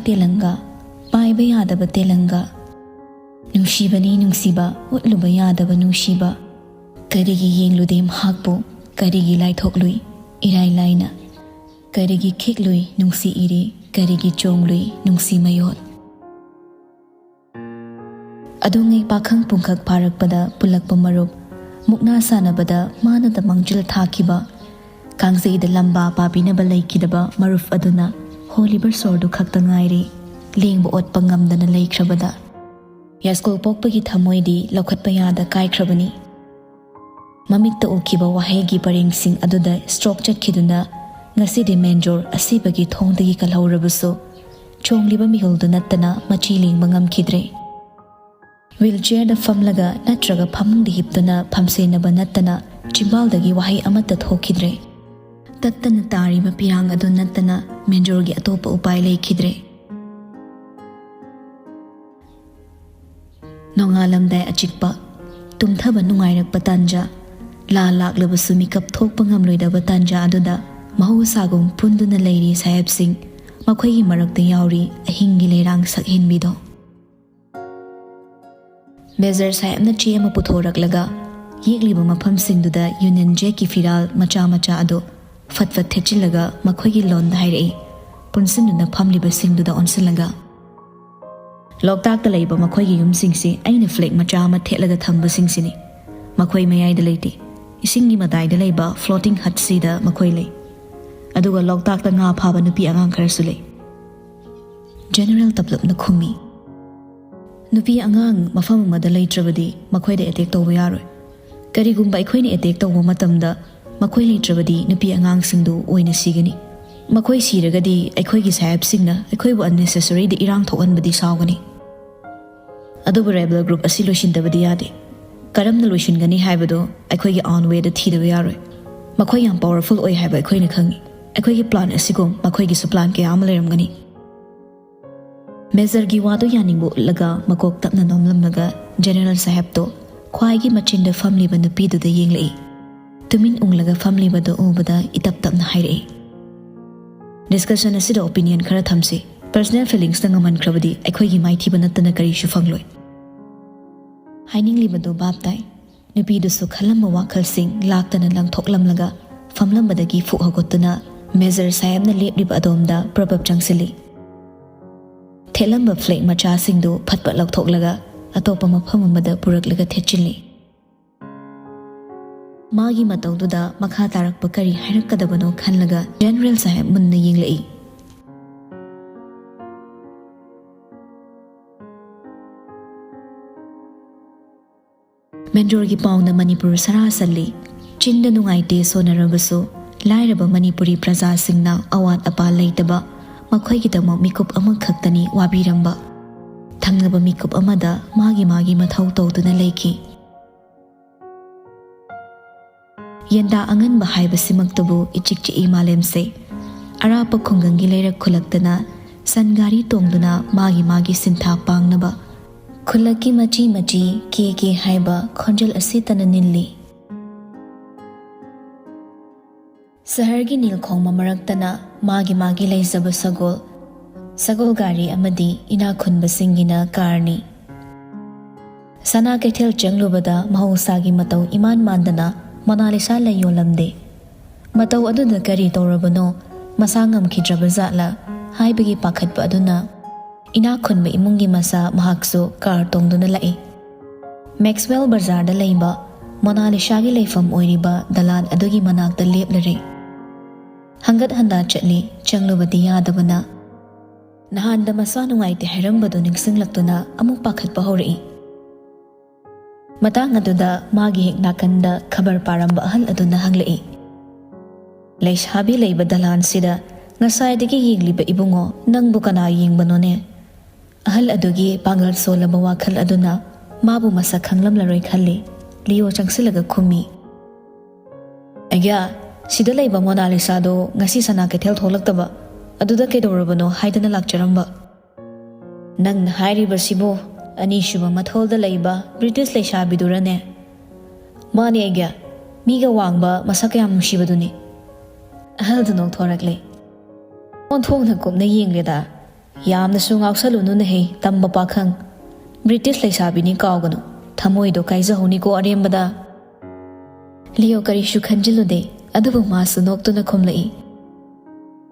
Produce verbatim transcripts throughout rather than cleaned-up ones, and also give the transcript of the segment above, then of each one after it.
ꯇꯦꯂꯪꯒ, ꯄꯥꯏꯕ ꯌꯥꯗꯕ ꯇꯦꯂꯪꯒ꯫ ꯅꯨꯡꯁꯤꯕꯅꯤ ꯅꯨꯡꯁꯤꯕ, ꯎꯠꯂꯨꯕ ꯌꯥꯗꯕ ꯅꯨꯡꯁꯤꯕ꯫ ꯀꯔꯤꯒꯤ ꯌꯦꯡꯂꯨꯗꯦ ꯃꯍꯥꯛꯄꯨ? ꯀꯔꯤꯒꯤ ꯂꯥꯏꯊꯣꯛꯂꯨꯏ ꯏꯔꯥꯏ ꯂꯥꯏꯅ? ꯀꯔꯤꯒꯤ ꯈꯤꯛꯂꯨꯏ ꯅꯨꯡꯁꯤ ꯏꯔꯦ? ꯀꯔꯤꯒꯤ ꯆꯣꯡꯂꯨꯏ ꯅꯨꯡꯁꯤ ꯃꯌꯣꯜ? ꯑꯗꯨꯉꯩ ꯄꯥꯈꯪ ꯄꯨꯡꯈꯛ ꯐꯥꯔꯛꯄꯗ ꯄꯨꯜꯂꯛꯄ ꯃꯔꯨꯞ, ꯃꯨꯛꯅꯥ ꯁꯥꯟꯅꯕꯗ ꯃꯥꯅꯗ ꯃꯥꯡꯖꯤꯜ ꯊꯥꯈꯤꯕ, ꯀꯥꯡꯖꯩꯗ ꯂꯝꯕꯥ ꯄꯥꯕꯤꯅꯕ ꯂꯩꯈꯤꯗꯕ ꯃꯔꯨꯞ ꯑꯗꯨꯅ ꯍꯣꯜꯂꯤꯕ ꯁꯣꯔꯗꯨ ꯈꯛꯇ ꯉꯥꯏꯔꯦ, ꯂꯦꯡꯕ ꯑꯣꯠꯄ ꯉꯝꯗꯅ ꯂꯩꯈ꯭ꯔꯕꯗ꯫ ꯌꯥꯏꯁ꯭ꯀꯨꯜ ꯄꯣꯛꯄꯒꯤ ꯊꯃꯣꯏꯗꯤ ꯂꯧꯈꯠꯄ ꯌꯥꯗ ꯀꯥꯏꯈ꯭ꯔꯕꯅꯤ꯫ ꯃꯃꯤꯠꯇ ꯎꯈꯤꯕ ꯋꯥꯍꯩꯒꯤ ꯄꯔꯦꯡꯁꯤꯡ ꯑꯗꯨꯗ ꯁ꯭ꯇ꯭ꯔꯣꯛ ꯆꯠꯈꯤꯗꯨꯅ ꯉꯁꯤꯗꯤ ꯃꯦꯟꯖꯣꯔ ꯑꯁꯤꯕꯒꯤ ꯊꯣꯡꯗꯒꯤ ꯀꯜꯍꯧꯔꯕꯁꯨ, ꯆꯣꯡꯂꯤꯕ ꯃꯤꯍꯨꯜꯗꯨ ꯅꯠꯇꯅ ꯃꯆꯤ ꯂꯦꯡꯕ ꯉꯝꯈꯤꯗ꯭ꯔꯦ꯫ ꯋꯤꯜ ꯆꯤꯌꯔꯗ ꯐꯝꯂꯒ ꯅꯠꯇ꯭ꯔꯒ ꯐꯃꯨꯡꯗ ꯍꯤꯞꯇꯨꯅ ꯐꯝꯁꯦꯟꯅꯕ ꯅꯠꯇꯅ ꯆꯤꯝꯕꯥꯜꯗꯒꯤ ꯋꯥꯍꯩ ꯑꯃꯠꯇ ꯊꯣꯛꯈꯤꯗ꯭ꯔꯦ꯫ ꯇꯠꯇꯅ ꯇꯥꯔꯤꯕ ꯄꯤꯔꯥꯡ ꯑꯗꯨ ꯅꯠꯇꯅ ꯃꯦꯟꯖꯣꯔꯒꯤ ꯑꯇꯣꯞꯄ ꯎꯄꯥꯏ ꯂꯩꯈꯤꯗ꯭ꯔꯦ꯫ ꯅꯣꯡꯉꯥꯜꯂꯝꯗꯥꯏ ꯑꯆꯤꯛꯄ, ꯇꯨꯝꯊꯕ ꯅꯨꯡꯉꯥꯏꯔꯛꯄ ꯇꯥꯟꯖꯥ, ꯂꯥ ꯂꯥꯛꯂꯕꯁꯨ ꯃꯤꯀꯞ ꯊꯣꯛꯄ ꯉꯝꯂꯣꯏꯗꯕ ꯇꯥꯟꯖꯥ ꯑꯗꯨꯗ ꯃꯍꯧꯁꯥꯒꯨꯝ ꯄꯨꯟꯗꯨꯅ ꯂꯩꯔꯤ ꯁꯥꯍꯦꯕꯁꯤꯡ, ꯃꯈꯣꯏꯒꯤ ꯃꯔꯛꯇ ꯌꯥꯎꯔꯤ ꯑꯍꯤꯡꯒꯤ ꯂꯩꯔꯥꯡ ꯁꯛꯍꯦꯟꯕꯤꯗꯣ꯫ ꯃꯦꯖꯔ ꯁꯥꯍꯦꯕꯅ ꯆꯦ ꯑꯃ ꯄꯨꯊꯣꯔꯛꯂꯒ ꯌꯦꯛꯂꯤꯕ ꯃꯐꯝꯁꯤꯡꯗꯨꯗ ꯌꯨꯅꯤꯌꯟ ꯖꯦꯛꯀꯤ ꯐꯤꯔꯥꯜ ꯃꯆꯥ ꯃꯆꯥ ꯑꯗꯨ ꯐꯠ ꯐꯠ ꯊꯦꯠꯆꯤꯜꯂꯒ ꯃꯈꯣꯏꯒꯤ ꯂꯣꯟꯗ ꯍꯥꯏꯔꯛꯏ, ꯄꯨꯟꯁꯤꯟꯗꯨꯅ ꯐꯝꯂꯤꯕꯁꯤꯡꯗꯨꯗ ꯑꯣꯟꯁꯤꯜꯂꯒ꯫ ꯂꯣꯛꯇꯥꯛꯇ ꯂꯩꯕ ꯃꯈꯣꯏꯒꯤ ꯌꯨꯝꯁꯤꯡꯁꯤ ꯑꯩꯅ ꯐ꯭ꯂꯦꯒ ꯃꯆꯥ ꯑꯃ ꯊꯦꯠꯂꯒ ꯊꯝꯕꯁꯤꯡꯁꯤꯅꯤ꯫ ꯃꯈꯣꯏ ꯃꯌꯥꯏꯗ ꯂꯩꯇꯦ꯫ ꯏꯁꯤꯡꯒꯤ ꯃꯇꯥꯏꯗ ꯂꯩꯕ ꯐ꯭ꯂꯣꯇꯤꯡ ꯍꯠꯁꯤꯗ ꯃꯈꯣꯏ ꯂꯩ꯫ ꯑꯗꯨꯒ ꯂꯣꯛꯇꯥꯛꯇ ꯉꯥ ꯐꯥꯕ ꯅꯨꯄꯤ ꯑꯉꯥꯡ ꯈꯔꯁꯨ ꯂꯩ꯫ ꯖꯦꯅꯔꯦꯜ ꯇꯞꯂꯞꯅ ꯈꯨꯝꯃꯤ꯫ ꯅꯨꯄꯤ ꯑꯉꯥꯡ ꯃꯐꯝ ꯑꯃꯗ ꯂꯩꯇ꯭ꯔꯕꯗꯤ ꯃꯈꯣꯏꯗ ꯑꯦꯇꯦꯛ ꯇꯧꯕ ꯌꯥꯔꯣꯏ꯫ ꯀꯔꯤꯒꯨꯝꯕ ꯑꯩꯈꯣꯏꯅ ꯑꯦꯇꯦꯛ ꯇꯧꯕ ꯃꯇꯝꯗ ꯃꯈꯣꯏ ꯂꯩꯇ꯭ꯔꯕꯗꯤ ꯅꯨꯄꯤ ꯑꯉꯥꯡꯁꯤꯡꯗꯨ ꯑꯣꯏꯅ ꯁꯤꯒꯅꯤ꯫ ꯃꯈꯣꯏ ꯁꯤꯔꯒꯗꯤ ꯑꯩꯈꯣꯏꯒꯤ ꯁꯥꯍꯦꯕꯁꯤꯡꯅ ꯑꯩꯈꯣꯏꯕꯨ ꯑꯟꯅꯦꯁꯦꯁꯔꯤꯗ ꯏꯔꯥꯡ ꯊꯣꯛꯍꯟꯕꯗꯤ ꯁꯥꯎꯒꯅꯤ꯫ ꯑꯗꯨꯕꯨ ꯔꯦꯕꯦꯜ ꯒ꯭ꯔꯨꯞ ꯑꯁꯤ ꯂꯣꯏꯁꯤꯟꯗꯕꯗꯤ ꯌꯥꯗꯦ꯫ ꯀꯔꯝꯅ ꯂꯣꯏꯁꯤꯟꯒꯅꯤ ꯍꯥꯏꯕꯗꯨ ꯑꯩꯈꯣꯏꯒꯤ ꯑꯣꯟ ꯋꯦꯗ ꯊꯤꯗꯕ ꯌꯥꯔꯣꯏ꯫ ꯃꯈꯣꯏ ꯌꯥꯝ ꯄꯥꯋꯔꯐꯨꯜ ꯑꯣꯏ ꯍꯥꯏꯕ ꯑꯩꯈꯣꯏꯅ ꯈꯪꯏ꯫ ꯑꯩꯈꯣꯏꯒꯤ ꯄ꯭ꯂꯥꯟ ꯑꯁꯤꯒꯨꯝ ꯃꯈꯣꯏꯒꯤꯁꯨ ꯄ꯭ꯂꯥꯟ ꯀꯌꯥ ꯑꯃ ꯂꯩꯔꯝꯒꯅꯤ꯫ ꯃꯦꯖꯔꯒꯤ ꯋꯥꯗꯨ ꯌꯥꯅꯤꯡꯕ ꯎꯠꯂꯒ ꯃꯀꯣꯛ ꯇꯞꯅ ꯅꯣꯝꯂꯝꯂꯒ ꯖꯦꯅꯔꯦꯜ ꯁꯥꯍꯦꯕꯇꯣ ꯈ꯭ꯋꯥꯏꯒꯤ ꯃꯆꯤꯟꯗ ꯐꯝꯂꯤꯕ ꯅꯨꯄꯤꯗꯨꯗ ꯌꯦꯡꯂꯛꯏ꯫ ꯇꯨꯃꯤꯟ ꯎꯪꯂꯒ ꯐꯝꯂꯤꯕꯗꯨ ꯎꯕꯗ ꯏꯇꯞ ꯇꯞꯅ ꯍꯥꯏꯔꯛꯏ, "ꯗꯤꯁꯀꯁꯟ ꯑꯁꯤꯗ ꯑꯣꯄꯤꯅꯤꯌꯟ ꯈꯔ ꯊꯝꯁꯤ꯫ Personal feelings ꯅ ꯉꯝꯍꯟꯈ꯭ꯔꯕꯗꯤ ꯑꯩꯈꯣꯏꯒꯤ ꯃꯥꯏꯊꯤꯕ ꯅꯠꯇꯅ ꯀꯔꯤꯁꯨ ꯐꯪꯂꯣꯏ꯫ ꯍꯥꯏꯅꯤꯡꯂꯤꯕꯗꯨ ꯚꯥꯞ ꯇꯥꯏ꯫ ꯅꯨꯄꯤꯗꯨꯁꯨ ꯈꯜꯂꯝꯕ ꯋꯥꯈꯜꯁꯤꯡ ꯂꯥꯛꯇꯅ ꯂꯪꯊꯣꯛꯂꯝꯂꯒ ꯐꯝꯂꯝꯕꯗꯒꯤ ꯐꯨꯛ ꯍꯧꯒꯠꯇꯨꯅ ꯃꯦꯖꯔ ꯁꯥꯍꯦꯕꯅ ꯂꯦꯞꯂꯤꯕ ꯑꯗꯣꯝꯗ ꯄ꯭ꯔꯕꯞ ꯆꯪꯁꯤꯜꯂꯤ꯫ ꯊꯦꯠꯂꯝꯕ ꯐ꯭ꯂꯦꯛ ꯃꯆꯥꯁꯤꯡꯗꯨ ꯐꯠ ꯐꯠ ꯂꯧꯊꯣꯛꯂꯒ ꯑꯇꯣꯞꯄ ꯃꯐꯝ ꯑꯃꯗ ꯄꯨꯔꯛꯂꯒ ꯊꯦꯠꯆꯤꯜꯂꯤ꯫ ꯃꯥꯒꯤ ꯃꯇꯧꯗꯨꯗ ꯃꯈꯥ ꯇꯥꯔꯛꯄ ꯀꯔꯤ ꯍꯥꯏꯔꯛꯀꯗꯕꯅꯣ ꯈꯜꯂꯒ ꯖꯦꯅꯔꯦꯜ ꯁꯥꯍꯦꯕ ꯃꯨꯟꯅ ꯌꯦꯡꯂꯛꯏ꯫ ꯃꯦꯟꯗꯣꯔꯒꯤ ꯄꯥꯎꯅ ꯃꯅꯤꯄꯨꯔ ꯁꯔꯥ ꯁꯜꯂꯤ꯫ ꯆꯤꯟꯗ ꯅꯨꯡꯉꯥꯏꯇꯦ ꯁꯣꯟꯅꯔꯕꯁꯨ, ꯂꯥꯏꯔꯕ ꯃꯅꯤꯄꯨꯔꯤ ꯄ꯭ꯔꯖꯥꯁꯤꯡꯅ ꯑꯋꯥꯠ ꯑꯄꯥ ꯂꯩꯇꯕ, ꯃꯈꯣꯏꯒꯤꯗꯃꯛ ꯃꯤꯀꯨꯞ ꯑꯃꯈꯛꯇꯅꯤ ꯋꯥꯕꯤꯔꯝꯕ꯫ ꯊꯪꯅꯕ ꯃꯤꯀꯨꯞ ꯑꯃꯗ ꯃꯥꯒꯤ ꯃꯥꯒꯤ ꯃꯊꯧ ꯇꯧꯗꯨꯅ ꯂꯩꯈꯤ꯫ ꯌꯦꯟꯗꯥ ꯑꯉꯟꯕ ꯍꯥꯏꯕꯁꯤꯃꯛꯇꯕꯨ ꯏꯆꯤꯛ ꯆꯤꯛꯏ ꯃꯥꯂꯦꯝꯁꯦ꯫ ꯑꯔꯥꯞꯄ ꯈꯨꯡꯒꯪꯒꯤ ꯂꯩꯔꯛ ꯈꯨꯜꯂꯛꯇꯅ ꯁꯟ ꯒꯥꯔꯤ ꯇꯣꯡꯗꯨꯅ ꯃꯥꯒꯤ ꯃꯥꯒꯤ ꯁꯤꯟꯊꯥ ꯄꯥꯡꯅꯕ ꯈꯨꯜꯂꯛꯀꯤ ꯃꯆꯤ ꯃꯆꯤ ꯀꯦ ꯀꯦ ꯍꯥꯏꯕ ꯈꯣꯟꯖꯦꯜ ꯑꯁꯤꯇꯅ ꯅꯤꯜꯂꯤ꯫ ꯁꯍꯔꯒꯤ ꯅꯤꯜꯈꯣꯡꯕ ꯃꯔꯛꯇꯅ ꯃꯥꯒꯤ ꯃꯥꯒꯤ ꯂꯩꯖꯕ ꯁꯒꯣꯜ, ꯁꯒꯣꯜ ꯒꯥꯔꯤ ꯑꯃꯗꯤ ꯏꯅꯥꯛ ꯈꯨꯟꯕꯁꯤꯡꯒꯤꯅ ꯀꯥꯔꯅꯤ꯫ ꯁꯅꯥ ꯀꯩꯊꯦꯜ ꯆꯪꯂꯨꯕꯗ ꯃꯍꯧꯁꯥꯒꯤ ꯃꯇꯧ ꯏꯃꯥꯟ ꯃꯥꯟꯗꯅ ꯃꯣꯅꯥꯂꯤꯁꯥ ꯂꯩ ꯌꯣꯜꯂꯝꯗꯦ꯫ ꯃꯇꯧ ꯑꯗꯨꯅ ꯀꯔꯤ ꯇꯧꯔꯕꯅꯣ, ꯃꯁꯥ ꯉꯝꯈꯤꯗ꯭ꯔꯕ ꯖꯥꯠꯂ ꯍꯥꯏꯕꯒꯤ ꯄꯥꯈꯠꯄ ꯑꯗꯨꯅ ꯏꯅꯥꯛ ꯈꯨꯟꯕ ꯏꯃꯨꯡꯒꯤ ꯃꯆꯥ ꯃꯍꯥꯛꯁꯨ ꯀꯥꯔ ꯇꯣꯡꯗꯨꯅ ꯂꯥꯛꯏ꯫ ꯃꯦꯛꯁꯋꯦꯜ ꯕꯖꯥꯔꯗ ꯂꯩꯕ ꯃꯣꯅꯥꯂꯤꯁꯥꯒꯤ ꯂꯩꯐꯝ ꯑꯣꯏꯔꯤꯕ ꯗꯂꯥꯟ ꯑꯗꯨꯒꯤ ꯃꯅꯥꯛꯇ ꯂꯦꯞꯂꯔꯦ꯫ ꯍꯪꯒꯠ ꯍꯟꯗꯥ ꯆꯠꯂꯤ, ꯆꯪꯂꯨꯕꯗꯤ ꯌꯥꯗꯕꯅ꯫ ꯅꯍꯥꯟꯗ ꯃꯁꯥ ꯅꯨꯡꯉꯥꯏꯇꯦ ꯍꯥꯏꯔꯝꯕꯗꯨ ꯅꯤꯡꯁꯤꯡꯂꯛꯇꯨꯅ ꯑꯃꯨꯛ ꯄꯥꯈꯠꯄ ꯍꯧꯔꯛꯏ꯫ ꯃꯇꯥꯡ ꯑꯗꯨꯗ ꯃꯥꯒꯤ ꯍꯦꯛ ꯅꯥꯀꯟꯗ ꯈꯕꯔ ꯄꯥꯔꯝꯕ ꯑꯍꯜ ꯑꯗꯨꯅ ꯍꯪꯂꯛꯏ, "ꯂꯩꯁꯥꯕꯤ ꯂꯩꯕ ꯗꯂꯥꯟꯁꯤꯗ ꯉꯁꯥꯏꯗꯒꯤ ꯌꯦꯡꯂꯤꯕ ꯏꯕꯨꯡꯉꯣ, ꯅꯪꯕꯨ ꯀꯅꯥ ꯌꯦꯡꯕꯅꯣꯅꯦ?" ꯑꯍꯜ ꯑꯗꯨꯒꯤ ꯄꯥꯡꯒꯜ ꯁꯣꯜꯂꯕ ꯋꯥꯈꯜ ꯑꯗꯨꯅ ꯃꯥꯕꯨ ꯃꯁꯛ ꯈꯪꯂꯝꯂꯔꯣꯏ ꯈꯜꯂꯤ꯫ ꯂꯤꯌꯣ ꯆꯪꯁꯤꯜꯂꯒ ꯈꯨꯝꯃꯤ, "ꯑꯩꯒ꯭ꯌꯥ, ꯁꯤꯗ ꯂꯩꯕ ꯃꯣꯅꯥꯂꯤꯁꯥꯗꯣ ꯉꯁꯤ ꯁꯅꯥ ꯀꯩꯊꯦꯜ ꯊꯣꯛꯂꯛꯇꯕ, ꯑꯗꯨꯗ ꯀꯩꯗꯧꯔꯕꯅꯣ ꯍꯥꯏꯗꯅ ꯂꯥꯛꯆꯔꯝꯕ꯫" "ꯅꯪꯅ ꯍꯥꯏꯔꯤꯕꯁꯤꯕꯨ ꯑꯅꯤꯁꯨꯕ ꯃꯊꯣꯜꯗ ꯂꯩꯕ ꯕ꯭ꯔꯤꯇꯤꯁ ꯂꯩꯁꯥꯕꯤꯗꯨꯔꯅꯦ?" "ꯃꯥꯅꯦ ꯑꯩꯒꯤ, ꯃꯤꯒ ꯋꯥꯡꯕ, ꯃꯁꯛ ꯀꯌꯥꯝ ꯅꯨꯡꯁꯤꯕꯗꯨꯅꯤ꯫" ꯑꯍꯜꯗꯨ ꯅꯣꯛꯊꯣꯔꯛꯂꯦ꯫ "ꯑꯣꯟꯊꯣꯛꯅ ꯀꯨꯞꯅ ꯌꯦꯡꯂꯦꯗ, "ꯌꯥꯝꯅꯁꯨ ꯉꯥꯎꯁꯜꯂꯨꯅꯨꯅꯦꯍꯦ, ꯇꯝꯕ ꯄꯥꯈꯪ꯫ ꯕ꯭ꯔꯤꯇꯤꯁ ꯂꯩꯁꯥꯕꯤꯅꯤ ꯀꯥꯎꯒꯅꯨ꯫ ꯊꯃꯣꯏꯗꯣ ꯀꯥꯏꯖꯍꯧꯅꯤꯀꯣ ꯑꯔꯦꯝꯕꯗ"꯫ ꯂꯤꯑꯣ ꯀꯔꯤꯁꯨ ꯈꯟꯖꯤꯜꯂꯨꯗꯦ, ꯑꯗꯨꯕꯨ ꯃꯥꯁꯨ ꯅꯣꯛꯇꯨꯅ ꯈꯨꯝꯂꯛꯏ꯫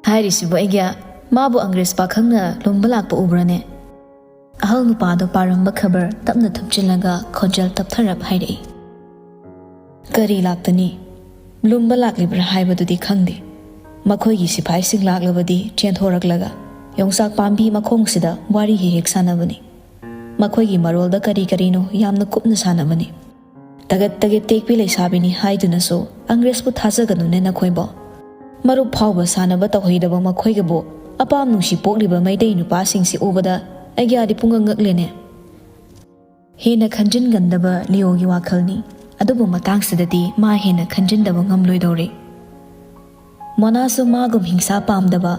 "ꯍꯥꯏꯔꯤꯁꯤꯕꯨ ꯑꯩꯒꯤ, ꯃꯥꯕꯨ ꯑꯪꯒ꯭ꯔꯦꯖ ꯄꯥꯈꯪꯅ ꯂꯨꯝꯕ ꯂꯥꯛꯄ ꯎꯕ꯭ꯔꯅꯦ?" ꯑꯍꯜ ꯅꯨꯄꯥꯗꯣ ꯄꯥꯔꯝꯕ ꯈꯕꯔ ꯇꯞꯅ ꯊꯨꯞꯆꯤꯜꯂꯒ ꯈꯣꯟꯖꯦꯜ ꯇꯞꯊꯔꯞ ꯍꯥꯏꯔꯛꯏ꯫ "ꯀꯔꯤ ꯂꯥꯛꯇꯅꯤ? ꯂꯨꯝꯕ ꯂꯥꯛꯂꯤꯕ꯭ꯔꯥ ꯍꯥꯏꯕꯗꯨꯗꯤ ꯈꯪꯗꯦ꯫ ꯃꯈꯣꯏꯒꯤ ꯁꯤꯐꯥꯏꯁꯤꯡ ꯂꯥꯛꯂꯕꯗꯤ ꯆꯦꯟꯊꯣꯔꯛꯂꯒ ꯌꯣꯡꯆꯥꯛ ꯄꯥꯝꯕꯤ ꯃꯈꯣꯡꯁꯤꯗ ꯋꯥꯔꯤ ꯍꯦꯛ ꯍꯦꯛ ꯁꯥꯟꯅꯕꯅꯤ꯫ ꯃꯈꯣꯏꯒꯤ ꯃꯔꯣꯜꯗ ꯀꯔꯤ ꯀꯔꯤꯅꯣ ꯌꯥꯝꯅ ꯀꯨꯞꯅ ꯁꯥꯟꯅꯕꯅꯤ꯫ ꯇꯒꯠ ꯇꯒꯠ ꯇꯦꯛꯄꯤ ꯂꯩꯁꯥꯕꯤꯅꯤ ꯍꯥꯏꯗꯨꯅꯁꯨ ꯑꯪꯒ꯭ꯔꯦꯖꯄꯨ ꯊꯥꯖꯒꯅꯨꯅꯦ ꯅꯈꯣꯏꯕꯣ꯫ ꯃꯔꯨꯞ ꯐꯥꯎꯕ ꯁꯥꯟꯅꯕ ꯇꯧꯍꯩꯗꯕ ꯃꯈꯣꯏꯒꯕꯨ ꯑꯄꯥꯝ ꯅꯨꯡꯁꯤ ꯄꯣꯛꯂꯤꯕ ꯃꯩꯇꯩ ꯅꯨꯄꯥꯁꯤꯡꯁꯤ ꯎꯕꯗ ꯑꯩꯒꯤ ꯑꯥꯗꯤ ꯄꯨꯡꯉꯛ ꯉꯛꯂꯦꯅꯦ"꯫ ꯍꯦꯟꯅ ꯈꯟꯖꯤꯟꯒꯟꯗꯕ ꯂꯤꯑꯣꯒꯤ ꯋꯥꯈꯜꯅꯤ꯫ ꯑꯗꯨꯕꯨ ꯃꯇꯥꯡꯁꯤꯗꯗꯤ ꯃꯥ ꯍꯦꯟꯅ ꯈꯟꯖꯤꯟꯗꯕ ꯉꯝꯂꯣꯏꯗꯧꯔꯦ꯫ ꯃꯣꯅꯥꯁꯨ ꯃꯥꯒꯨꯝ ꯍꯤꯡꯁꯥ ꯄꯥꯝꯗꯕ,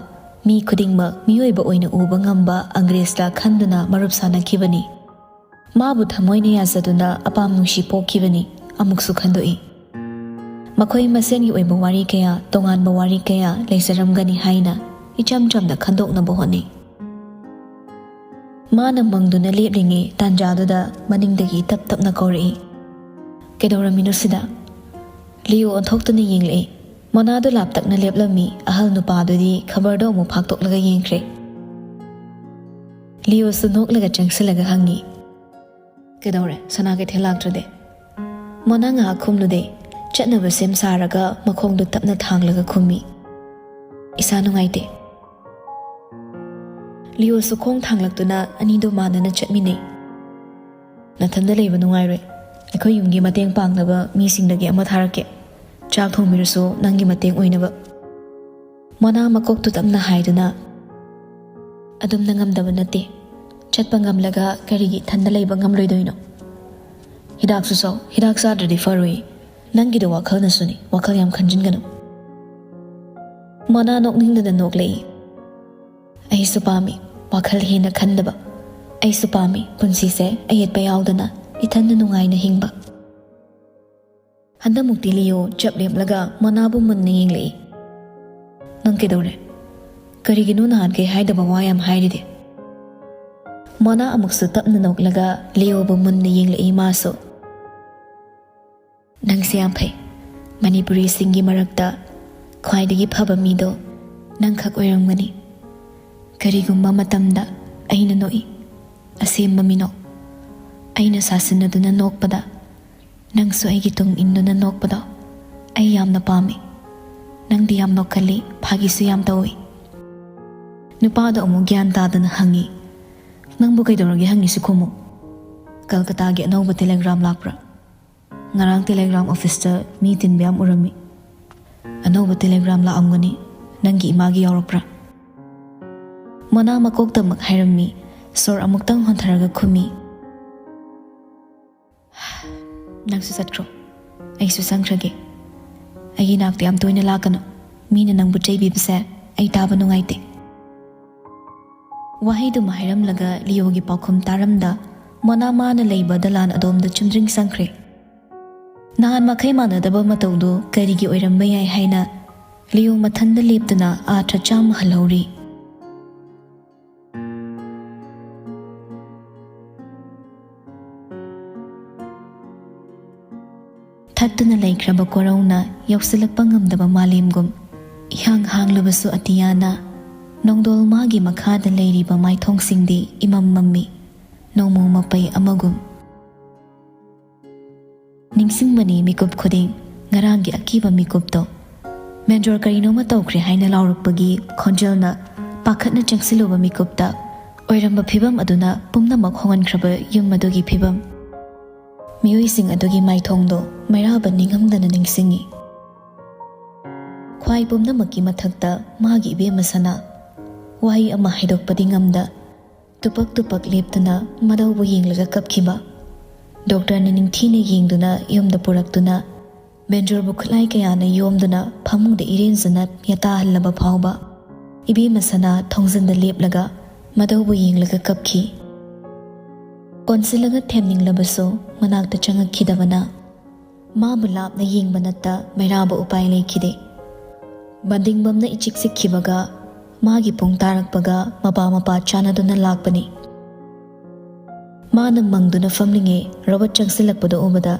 ꯃꯤ ꯈꯨꯗꯤꯡꯃꯛ ꯃꯤꯑꯣꯏꯕ ꯑꯣꯏꯅ ꯎꯕ ꯉꯝꯕ ꯑꯪꯒ꯭ꯔꯦꯖꯂ ꯈꯟꯗꯨꯅ ꯃꯔꯨꯞ ꯁꯥꯟꯅꯈꯤꯕꯅꯤ꯫ ꯃꯥꯕꯨ ꯊꯃꯣꯏꯅ ꯌꯥꯖꯗꯨꯅ ꯑꯄꯥꯝ ꯅꯨꯡꯁꯤ ꯄꯣꯛꯈꯤꯕꯅꯤ꯫ ꯑꯃꯨꯛꯁꯨ ꯈꯟꯗꯣꯛꯏ꯫ ꯃꯈꯣꯏ ꯃꯁꯦꯟꯒꯤ ꯑꯣꯏꯕ ꯋꯥꯔꯤ ꯀꯌꯥ, ꯇꯣꯉꯥꯟꯕ ꯋꯥꯔꯤ ꯀꯌꯥ ꯂꯩꯖꯔꯝꯒꯅꯤ ꯍꯥꯏꯅ ꯏꯆꯝ ꯆꯝꯅ ꯈꯟꯗꯣꯛꯅꯕ ꯍꯣꯠꯅꯩ꯫ ꯃꯥꯅ ꯃꯪꯗꯨꯅ ꯂꯦꯞꯂꯤꯉꯩ ꯇꯥꯟꯖꯥꯗꯨꯗ ꯃꯅꯤꯡꯗꯒꯤ ꯇꯞ ꯇꯞꯅ ꯀꯧꯔꯛꯏ꯫ "ꯀꯩꯗꯧꯔꯝꯃꯤꯅꯣ ꯁꯤꯗ?" ꯂꯤꯑꯣ ꯑꯣꯟꯊꯣꯛꯇꯨꯅ ꯌꯦꯡꯂꯛꯏ꯫ ꯃꯣꯅꯥꯗꯨ ꯂꯥꯞꯇꯛꯅ ꯂꯦꯞꯂꯝꯃꯤ꯫ ꯑꯍꯜ ꯅꯨꯄꯥꯗꯨꯗꯤ ꯈꯕꯔꯗꯣ ꯑꯃꯨꯛ ꯐꯥꯛꯇꯣꯛꯂꯒ ꯌꯦꯡꯈ꯭ꯔꯦ꯫ ꯂꯤꯑꯣꯁꯨ ꯅꯣꯛꯂꯒ ꯆꯪꯁꯤꯜꯂꯒ ꯍꯪꯉꯤ, "ꯀꯩꯗꯧꯔꯦ, ꯁꯅꯥ ꯀꯩꯊꯦꯜ ꯂꯥꯛꯇ꯭ꯔꯗꯤ?" ꯃꯣꯅꯥ ꯉꯥꯏꯍꯥꯛ ꯈꯨꯝꯂꯨꯗꯦ꯫ ꯆꯠꯅꯕ ꯁꯦꯝ ꯁꯥꯔꯒ ꯃꯈꯣꯡꯗꯨ ꯇꯞꯅ ꯊꯥꯡꯂꯒ ꯈꯨꯝꯃꯤ, "ꯏꯁꯥ ꯅꯨꯡꯉꯥꯏꯇꯦ"꯫ ꯂꯤꯑꯣꯁꯨ ꯈꯣꯡ ꯊꯥꯡꯂꯛꯇꯨꯅ ꯑꯅꯤꯗꯨ ꯃꯥꯟꯅꯅ ꯆꯠꯃꯤꯟꯅꯩ꯫ "ꯅꯊꯟꯗ ꯂꯩꯕ ꯅꯨꯡꯉꯥꯏꯔꯣꯏ꯫ ꯑꯩꯈꯣꯏ ꯌꯨꯝꯒꯤ ꯃꯇꯦꯡ ꯄꯥꯡꯅꯕ ꯃꯤꯁꯤꯡꯗꯒꯤ ꯑꯃ ꯊꯥꯔꯛꯀꯦ꯫ ꯆꯥꯛ ꯊꯣꯡꯕꯤꯔꯁꯨ ꯅꯪꯒꯤ ꯃꯇꯦꯡ ꯑꯣꯏꯅꯕ"꯫ ꯃꯣꯅꯥ ꯃꯀꯣꯛꯇꯨ ꯇꯞꯅ ꯍꯥꯏꯗꯨꯅ, "ꯑꯗꯨꯝꯅ ꯉꯝꯗꯕ ꯅꯠꯇꯦ꯫ ꯆꯠꯄ ꯉꯝꯂꯒ ꯀꯔꯤꯒꯤ ꯏꯊꯟꯗ ꯂꯩꯕ ꯉꯝꯂꯣꯏꯗꯣꯏꯅꯣ? ꯍꯤꯗꯥꯛꯁꯨ ꯆꯥꯎ, ꯍꯤꯗꯥꯛ ꯆꯥꯗ꯭ꯔꯗꯤ ꯐꯔꯣꯏ꯫ ꯅꯪꯒꯤꯗꯣ ꯋꯥꯈꯜꯅꯁꯨꯅꯤ, ꯋꯥꯈꯜ ꯌꯥꯝ ꯈꯟꯖꯤꯟꯒꯅꯨ"꯫ ꯃꯣꯅꯥ ꯅꯣꯛꯅꯤꯡꯗꯅ ꯅꯣꯛꯂꯛꯏ꯫ "ꯑꯩꯁꯨ ꯄꯥꯝꯃꯤ ꯋꯥꯈꯜ ꯍꯦꯟꯅ ꯈꯟꯗꯕ꯫ ꯑꯩꯁꯨ ꯄꯥꯝꯃꯤ ꯄꯨꯟꯁꯤꯁꯦ ꯑꯌꯦꯠꯄ ꯌꯥꯎꯗꯅ ꯏꯊꯟꯗ ꯅꯨꯡꯉꯥꯏꯅ ꯍꯤꯡꯕ"꯫ ꯍꯟꯗꯛꯃꯨꯛꯇꯤ ꯂꯤꯑꯣ ꯆꯞ ꯂꯦꯞꯂꯒ ꯃꯣꯅꯥꯕꯨ ꯃꯨꯟꯅ ꯌꯦꯡꯂꯛꯏ꯫ "ꯅꯪ ꯀꯩꯗꯧꯔꯦ?" "ꯀꯔꯤꯒꯤꯅꯣ ꯅꯍꯥꯟꯈꯩ ꯍꯥꯏꯗꯕ ꯋꯥ ꯌꯥꯝ ꯍꯥꯏꯔꯤꯗꯤ?" ꯃꯣꯅꯥ ꯑꯃꯨꯛꯁꯨ ꯇꯞꯅ ꯅꯣꯛꯂꯒ ꯂꯤꯌꯣꯕꯨ ꯃꯨꯟꯅ ꯌꯦꯡꯂꯛꯏ ꯃꯥꯁꯨ꯫ "ꯅꯪꯁꯦ ꯌꯥꯝ ꯐꯩ꯫ ꯃꯅꯤꯄꯨꯔꯤꯁꯤꯡꯒꯤ ꯃꯔꯛꯇ ꯈ꯭ꯋꯥꯏꯗꯒꯤ ꯐꯕ ꯃꯤꯗꯣ ꯅꯪꯈꯛ ꯑꯣꯏꯔꯝꯒꯅꯤ꯫ ꯀꯔꯤꯒꯨꯝꯕ ꯃꯇꯝꯗ ꯑꯩꯅ ꯅꯣꯛꯏ, ꯑꯁꯦꯡꯕ ꯃꯤꯅꯣꯛ꯫ ꯑꯩꯅ ꯁꯥꯁꯤꯟꯅꯗꯨꯅ ꯅꯣꯛꯄꯗ ꯅꯪꯁꯨ ꯑꯩꯒꯤ ꯇꯨꯡ ꯏꯟꯗꯨꯅ ꯅꯣꯛꯄꯗꯣ ꯑꯩ ꯌꯥꯝꯅ ꯄꯥꯝꯃꯤ꯫ ꯅꯪꯗꯤ ꯌꯥꯝ ꯅꯣꯛꯀꯜꯂꯤ, ꯐꯥꯒꯤꯁꯨ ꯌꯥꯝ ꯇꯧꯏ꯫" ꯅꯨꯄꯥꯗꯣ ꯑꯃꯨꯛ ꯒ꯭ꯌꯥꯟ ꯇꯥꯗꯅ ꯍꯪꯉꯤ, "ꯅꯪꯕꯨ ꯀꯩꯗꯧꯔꯒꯦ ꯍꯪꯉꯤꯁꯤ ꯈꯨꯝꯃꯨ꯫ ꯀꯜꯀꯇꯥꯒꯤ ꯑꯅꯧꯕ ꯇꯦꯂꯦꯒ꯭ꯔꯥꯝ ꯂꯥꯛꯄ꯭ꯔꯥ? ꯉꯔꯥꯡ ꯇꯦꯂꯦꯒ꯭ꯔꯥꯝ ꯑꯣꯐꯤꯁꯇ ꯃꯤ ꯇꯤꯟꯕ ꯌꯥꯝ ꯎꯔꯝꯃꯤ꯫ ꯑꯅꯧꯕ ꯇꯦꯂꯦꯒ꯭ꯔꯥꯝ ꯂꯥꯛꯑꯝꯒꯅꯤ, ꯅꯪꯒꯤ ꯏꯃꯥꯒꯤ ꯌꯥꯎꯔꯛꯄ꯭ꯔꯥ?" ꯃꯣꯅꯥ ꯃꯀꯣꯛꯇꯃꯛ ꯍꯥꯏꯔꯝꯃꯤ, ꯁꯣꯔ ꯑꯃꯨꯛꯇꯪ ꯍꯣꯟꯊꯔꯒ ꯈꯨꯝꯃꯤ, "ꯅꯪꯁꯨ ꯆꯠꯈ꯭ꯔꯣ, ꯑꯩꯁꯨ ꯆꯪꯈ꯭ꯔꯒꯦ꯫ ꯑꯩꯒꯤ ꯅꯥꯛꯇ ꯌꯥꯝ ꯇꯣꯏꯅ ꯂꯥꯛꯀꯅꯨ, ꯃꯤꯅ ꯅꯪꯕꯨ ꯆꯩꯕꯤꯕꯁꯦ ꯑꯩ ꯇꯥꯕ ꯅꯨꯡꯉꯥꯏꯇꯦ꯫" ꯋꯥꯍꯩꯗꯨꯃ ꯍꯥꯏꯔꯝꯂꯒ ꯂꯤꯌꯣꯒꯤ ꯄꯥꯎꯈꯨꯝ ꯇꯥꯔꯝꯗ ꯃꯣꯅꯥ ꯃꯥꯅ ꯂꯩꯕ ꯗꯂꯥꯟ ꯑꯗꯣꯝꯗ ꯆꯨꯝꯗ꯭ꯔꯤꯡ ꯆꯪꯈ꯭ꯔꯦ꯫ ꯅꯍꯥꯟ ꯃꯈꯩ ꯃꯥꯟꯅꯗꯕ ꯃꯇꯧꯗꯨ ꯀꯔꯤꯒꯤ ꯑꯣꯏꯔꯝꯕ ꯌꯥꯏ ꯍꯥꯏꯅ ꯂꯤꯌꯣ ꯃꯊꯟꯗ ꯂꯦꯞꯇꯨꯅ ꯑꯥꯊ꯭ꯔ ꯆꯥꯝꯃ ꯍꯜꯍꯧꯔꯤ꯫ ꯊꯠꯇꯨꯅ ꯂꯩꯈ꯭ꯔꯕ ꯀꯣꯔꯧꯅ ꯌꯧꯁꯤꯜꯂꯛꯄ ꯉꯝꯗꯕ ꯃꯥꯂꯦꯝꯒꯨꯝ ꯏꯍꯥꯡ ꯍꯥꯡꯂꯕꯁꯨ ꯑꯇꯤꯌꯥꯅ ꯅꯣꯡꯗꯣꯜ ꯃꯥꯒꯤ ꯃꯈꯥꯗ ꯂꯩꯔꯤꯕ ꯃꯥꯏꯊꯣꯡꯁꯤꯡꯗꯤ ꯏꯃꯝ ꯃꯝꯃꯤ, ꯅꯣꯡꯃꯣ ꯃꯄꯩ ꯑꯃꯒꯨꯝ꯫ ꯅꯤꯡꯁꯤꯡꯕꯅꯤ ꯃꯤꯀꯨꯞ ꯈꯨꯗꯤꯡ ꯉꯔꯥꯡꯒꯤ ꯑꯀꯤꯕ ꯃꯤꯀꯨꯞꯇꯣ꯫ ꯃꯦꯟꯖꯣꯔ ꯀꯔꯤꯅꯣꯃ ꯇꯧꯈ꯭ꯔꯦ ꯍꯥꯏꯅ ꯂꯥꯎꯔꯛꯄꯒꯤ ꯈꯣꯟꯖꯦꯜꯅ ꯄꯥꯈꯠꯅ ꯆꯪꯁꯤꯜꯂꯨꯕ ꯃꯤꯀꯨꯞꯇ ꯑꯣꯏꯔꯝꯕ ꯐꯤꯕꯝ ꯑꯗꯨꯅ ꯄꯨꯝꯅꯃꯛ ꯍꯣꯡꯍꯟꯈ꯭ꯔꯕ ꯌꯨꯝ ꯑꯗꯨꯒꯤ ꯐꯤꯕꯝ꯫ ꯃꯤꯑꯣꯏꯁꯤꯡ ꯑꯗꯨꯒꯤ ꯃꯥꯏꯊꯣꯡꯗꯣ ꯃꯩꯔꯥꯕ ꯅꯤꯡꯉꯝꯗꯅ ꯅꯤꯡꯁꯤꯡꯉꯤ꯫ ꯈ꯭ꯋꯥꯏ ꯄꯨꯝꯅꯃꯛꯀꯤ ꯃꯊꯛꯇ ꯃꯥꯒꯤ ꯏꯕꯦꯝꯃ ꯁꯅꯥ꯫ ꯋꯥꯍꯩ ꯑꯃ ꯍꯥꯏꯗꯣꯛꯄꯗꯤ ꯉꯝꯗ, ꯇꯨꯄꯛ ꯇꯨꯄꯛ ꯂꯦꯞꯇꯨꯅ ꯃꯗꯧꯕꯨ ꯌꯦꯡꯂꯒ ꯀꯞꯈꯤꯕ꯫ ꯗꯣꯛꯇꯔꯅ ꯅꯤꯡꯊꯤꯅ ꯌꯦꯡꯗꯨꯅ ꯌꯨꯝꯗ ꯄꯨꯔꯛꯇꯨꯅ ꯃꯦꯟꯖꯣꯔꯕꯨ ꯈꯨꯠꯂꯥꯏ ꯀꯌꯥꯅ ꯌꯣꯝꯗꯨꯅ ꯐꯃꯨꯡꯗ ꯏꯔꯦꯟꯖꯅ ꯌꯦꯇꯥꯍꯜꯂꯕ ꯐꯥꯎꯕ ꯏꯕꯦꯝꯃ ꯁꯅꯥ ꯊꯣꯡꯖꯤꯟꯗ ꯂꯦꯞꯂꯒ ꯃꯗꯧꯕꯨ ꯌꯦꯡꯂꯒ ꯀꯞꯈꯤ꯫ ꯀꯣꯟꯁꯤꯜꯂꯒ ꯊꯦꯝꯅꯤꯡꯂꯕꯁꯨ ꯃꯅꯥꯛꯇ ꯆꯪꯉꯛꯈꯤꯗꯕꯅ ꯃꯥꯕꯨ ꯂꯥꯞꯅ ꯌꯦꯡꯕ ꯅꯠꯇ ꯃꯩꯔꯥꯕ ꯎꯄꯥꯏ ꯂꯩꯈꯤꯗꯦ꯫ ꯃꯗꯤꯡꯕꯝꯅ ꯏꯆꯤꯛ ꯆꯤꯛꯈꯤꯕꯒ ꯃꯥꯒꯤ ꯄꯨꯡ ꯇꯥꯔꯛꯄꯒ ꯃꯄꯥ ꯃꯄꯥ ꯆꯥꯟꯅꯗꯨꯅ ꯂꯥꯛꯄꯅꯤ꯫ ꯃꯥꯅ ꯃꯪꯗꯨꯅ ꯐꯝꯂꯤꯉꯩ ꯔꯣꯕꯔꯠ ꯆꯪꯁꯤꯜꯂꯛꯄꯗꯨ ꯎꯕꯗ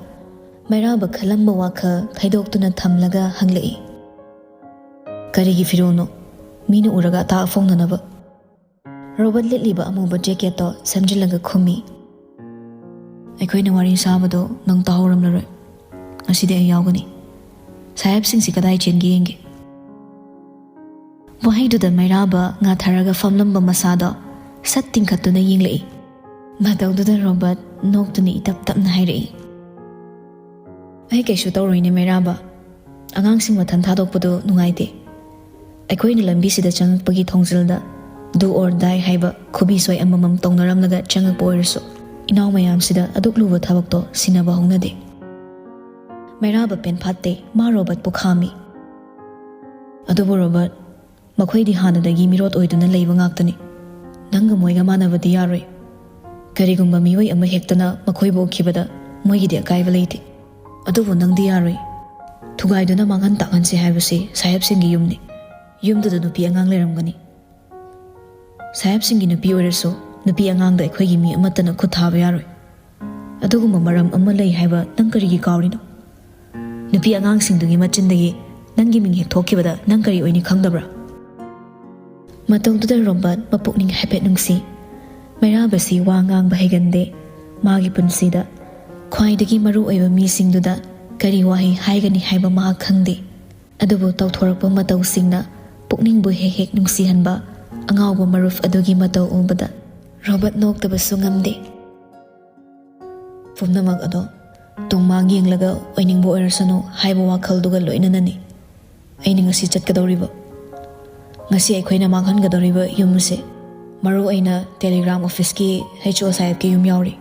ꯃꯩꯔꯥꯕ ꯈꯜꯂꯝꯕ ꯋꯥꯈꯜ ꯈꯩꯗꯣꯛꯇꯨꯅ ꯊꯝꯂꯒ ꯍꯪꯂꯛꯏ, "ꯀꯔꯤꯒꯤ ꯐꯤꯔꯣꯜꯅꯣ? ꯃꯤꯅ ꯎꯔꯒ ꯑꯇꯥꯛ ꯑꯐꯣꯡꯅꯅꯕ?" ꯔꯣꯕꯔꯠ ꯂꯤꯠꯂꯤꯕ ꯑꯃꯨꯕ ꯖꯦꯀꯦꯠꯇꯣ ꯁꯦꯝꯖꯤꯜꯂꯒ ꯈꯨꯝꯃꯤ, "ꯑꯩꯈꯣꯏꯅ ꯋꯥꯔꯤ ꯁꯥꯕꯗꯣ ꯅꯪ ꯇꯥꯍꯧꯔꯝꯂꯔꯣꯏ꯫ ꯉꯁꯤꯗꯤ ꯑꯩ ꯌꯥꯎꯒꯅꯤ꯫ ꯁꯥꯍꯦꯕꯁꯤꯡꯁꯤ ꯀꯗꯥꯏ ꯆꯦꯟꯒꯦ ꯌꯦꯡꯒꯦ꯫" ꯋꯥꯍꯩꯗꯨꯗ ꯃꯩꯔꯥꯕ ꯉꯥꯊꯔꯒ ꯐꯝꯂꯝꯕ ꯃꯁꯥꯗꯣ ꯁꯠ ꯇꯤꯡꯈꯠꯇꯨꯅ ꯌꯦꯡꯂꯛꯏ꯫ ꯃꯇꯧꯗꯨꯗ ꯔꯣꯕꯔꯠ ꯅꯣꯛꯇꯨꯅ ꯏꯇꯞ ꯇꯞꯅ ꯍꯥꯏꯔꯛꯏ, "ꯑꯩ ꯀꯩꯁꯨ ꯇꯧꯔꯣꯏꯅꯦ ꯃꯩꯔꯥꯕ꯫ ꯑꯉꯥꯡꯁꯤꯡ ꯃꯊꯟ ꯊꯥꯗꯣꯛꯄꯗꯨ ꯅꯨꯡꯉꯥꯏꯇꯦ꯫ ꯑꯩꯈꯣꯏꯅ ꯂꯝꯕꯤꯁꯤꯗ ꯆꯪꯉꯛꯄꯒꯤ ꯊꯣꯡꯖꯤꯜꯗ do or die ꯍꯥꯏꯕ ꯈꯨꯕꯤ ꯁꯣꯏ ꯑꯃꯃꯝ ꯇꯧꯅꯔꯝꯂꯒ ꯆꯪꯉꯛꯄ ꯑꯣꯏꯔꯁꯨ ꯏꯅꯥꯎ ꯃꯌꯥꯝꯁꯤꯗ ꯑꯗꯨꯛ ꯂꯨꯕ ꯊꯕꯛꯇꯣ ꯁꯤꯟꯅꯕ ꯍꯧꯅꯗꯦ꯫" ꯃꯩꯔꯥꯕ ꯄꯦꯟꯐꯥꯠꯇꯦ, ꯃꯥ ꯔꯣꯕꯔꯠꯄꯨ ꯈꯥꯝꯃꯤ꯫ "ꯑꯗꯨꯕꯨ ꯔꯣꯕꯔꯠ, ꯃꯈꯣꯏꯗꯤ ꯍꯥꯟꯅꯗꯒꯤ ꯃꯤꯔꯣꯠ ꯑꯣꯏꯗꯨꯅ ꯂꯩꯕ ꯉꯥꯛꯇꯅꯤ꯫ ꯅꯪꯒ ꯃꯣꯏꯒ ꯃꯥꯟꯅꯕꯗꯤ ꯌꯥꯔꯣꯏ꯫ ꯀꯔꯤꯒꯨꯝꯕ ꯃꯤꯑꯣꯏ ꯑꯃ ꯍꯦꯛꯇꯅ ꯃꯈꯣꯏꯕꯨ ꯎꯈꯤꯕꯗ ꯃꯣꯏꯒꯤꯗꯤ ꯑꯀꯥꯏꯕ ꯂꯩꯇꯦ꯫ ꯑꯗꯨꯕꯨ ꯅꯪꯗꯤ ꯌꯥꯔꯣꯏ꯫ ꯊꯨꯒꯥꯏꯗꯨꯅ ꯃꯥꯡꯍꯟ ꯇꯥꯛꯍꯟꯁꯦ ꯍꯥꯏꯕꯁꯤ ꯁꯥꯍꯦꯕꯁꯤꯡꯒꯤ ꯌꯨꯝꯅꯤ꯫ ꯌꯨꯝꯗꯨꯗ ꯅꯨꯄꯤ ꯑꯉꯥꯡ ꯂꯩꯔꯝꯒꯅꯤ꯫ ꯁꯥꯍꯦꯕꯁꯤꯡꯒꯤ ꯅꯨꯄꯤ ꯑꯣꯏꯔꯁꯨ ꯅꯨꯄꯤ ꯑꯉꯥꯡꯗ ꯑꯩꯈꯣꯏꯒꯤ ꯃꯤ ꯑꯃꯠꯇꯅ ꯈꯨꯠ ꯊꯥꯕ ꯌꯥꯔꯣꯏ꯫ ꯑꯗꯨꯒꯨꯝꯕ ꯃꯔꯝ ꯑꯃ ꯂꯩ ꯍꯥꯏꯕ ꯅꯪ ꯀꯔꯤꯒꯤ ꯀꯥꯎꯔꯤꯅꯣ? ꯅꯨꯄꯤ ꯑꯉꯥꯡꯁꯤꯡꯗꯨꯒꯤ ꯃꯆꯤꯟꯗꯒꯤ ꯅꯪꯒꯤ ꯃꯤꯡ ꯍꯦꯛ ꯊꯣꯛꯈꯤꯕꯗ ꯅꯪ ꯀꯔꯤ ꯑꯣꯏꯅꯤ ꯈꯪꯗꯕ꯭ꯔꯥ?" ꯃꯇꯧꯗꯨꯗ ꯔꯣꯕꯔꯠ ꯃꯄꯨꯛꯅꯤꯡ ꯍꯥꯏꯐꯦꯠ ꯅꯨꯡꯁꯤ꯫ ꯃꯩꯔꯥꯕꯁꯤ ꯋꯥ ꯉꯥꯡꯕ ꯍꯩꯒꯟꯗꯦ꯫ ꯃꯥꯒꯤ ꯄꯨꯟꯁꯤꯗ ꯈ꯭ꯋꯥꯏꯗꯒꯤ ꯃꯔꯨ ꯑꯣꯏꯕ ꯃꯤꯁꯤꯡꯗꯨꯗ ꯀꯔꯤ ꯋꯥꯍꯩ ꯍꯥꯏꯒꯅꯤ ꯍꯥꯏꯕ ꯃꯍꯥꯛ ꯈꯪꯗꯦ꯫ ꯑꯗꯨꯕꯨ ꯇꯧꯊꯣꯔꯛꯄ ꯃꯇꯧꯁꯤꯡꯅ ꯄꯨꯛꯅꯤꯡꯕꯨ ꯍꯦꯛ ꯍꯦꯛ ꯅꯨꯡꯁꯤꯍꯟꯕ ꯑꯉꯥꯎꯕ ꯃꯔꯨꯞ ꯑꯗꯨꯒꯤ ꯃꯇꯧ ꯎꯕꯗ ꯔꯣꯕꯔꯠ ꯅꯣꯛꯇꯕꯁꯨ ꯉꯝꯗꯦ꯫ "ꯄꯨꯝꯅꯃꯛ ꯑꯗꯣ ꯇꯨꯡ ꯃꯥꯡ ꯌꯦꯡꯂꯒ ꯑꯣꯏꯅꯤꯡꯕ ꯑꯣꯏꯔꯁꯅꯨ ꯍꯥꯏꯕ ꯋꯥꯈꯜꯗꯨꯒ ꯂꯣꯏꯅꯅꯅꯤ ꯑꯩꯅ ꯉꯁꯤ ꯆꯠꯀꯗꯧꯔꯤꯕ꯫ ꯉꯁꯤ ꯑꯩꯈꯣꯏꯅ ꯃꯥꯡꯍꯟꯒꯗꯧꯔꯤꯕ ꯌꯨꯝ ꯑꯁꯦ, ꯃꯔꯨ ꯑꯣꯏꯅ ꯇꯦꯂꯤꯒ꯭ꯔꯥꯝ ꯑꯣꯐꯤꯁꯀꯤ ꯍꯩꯆ ꯑꯣ ꯁꯥꯍꯦꯕꯀꯤ ꯌꯨꯝ ꯌꯥꯎꯔꯤ꯫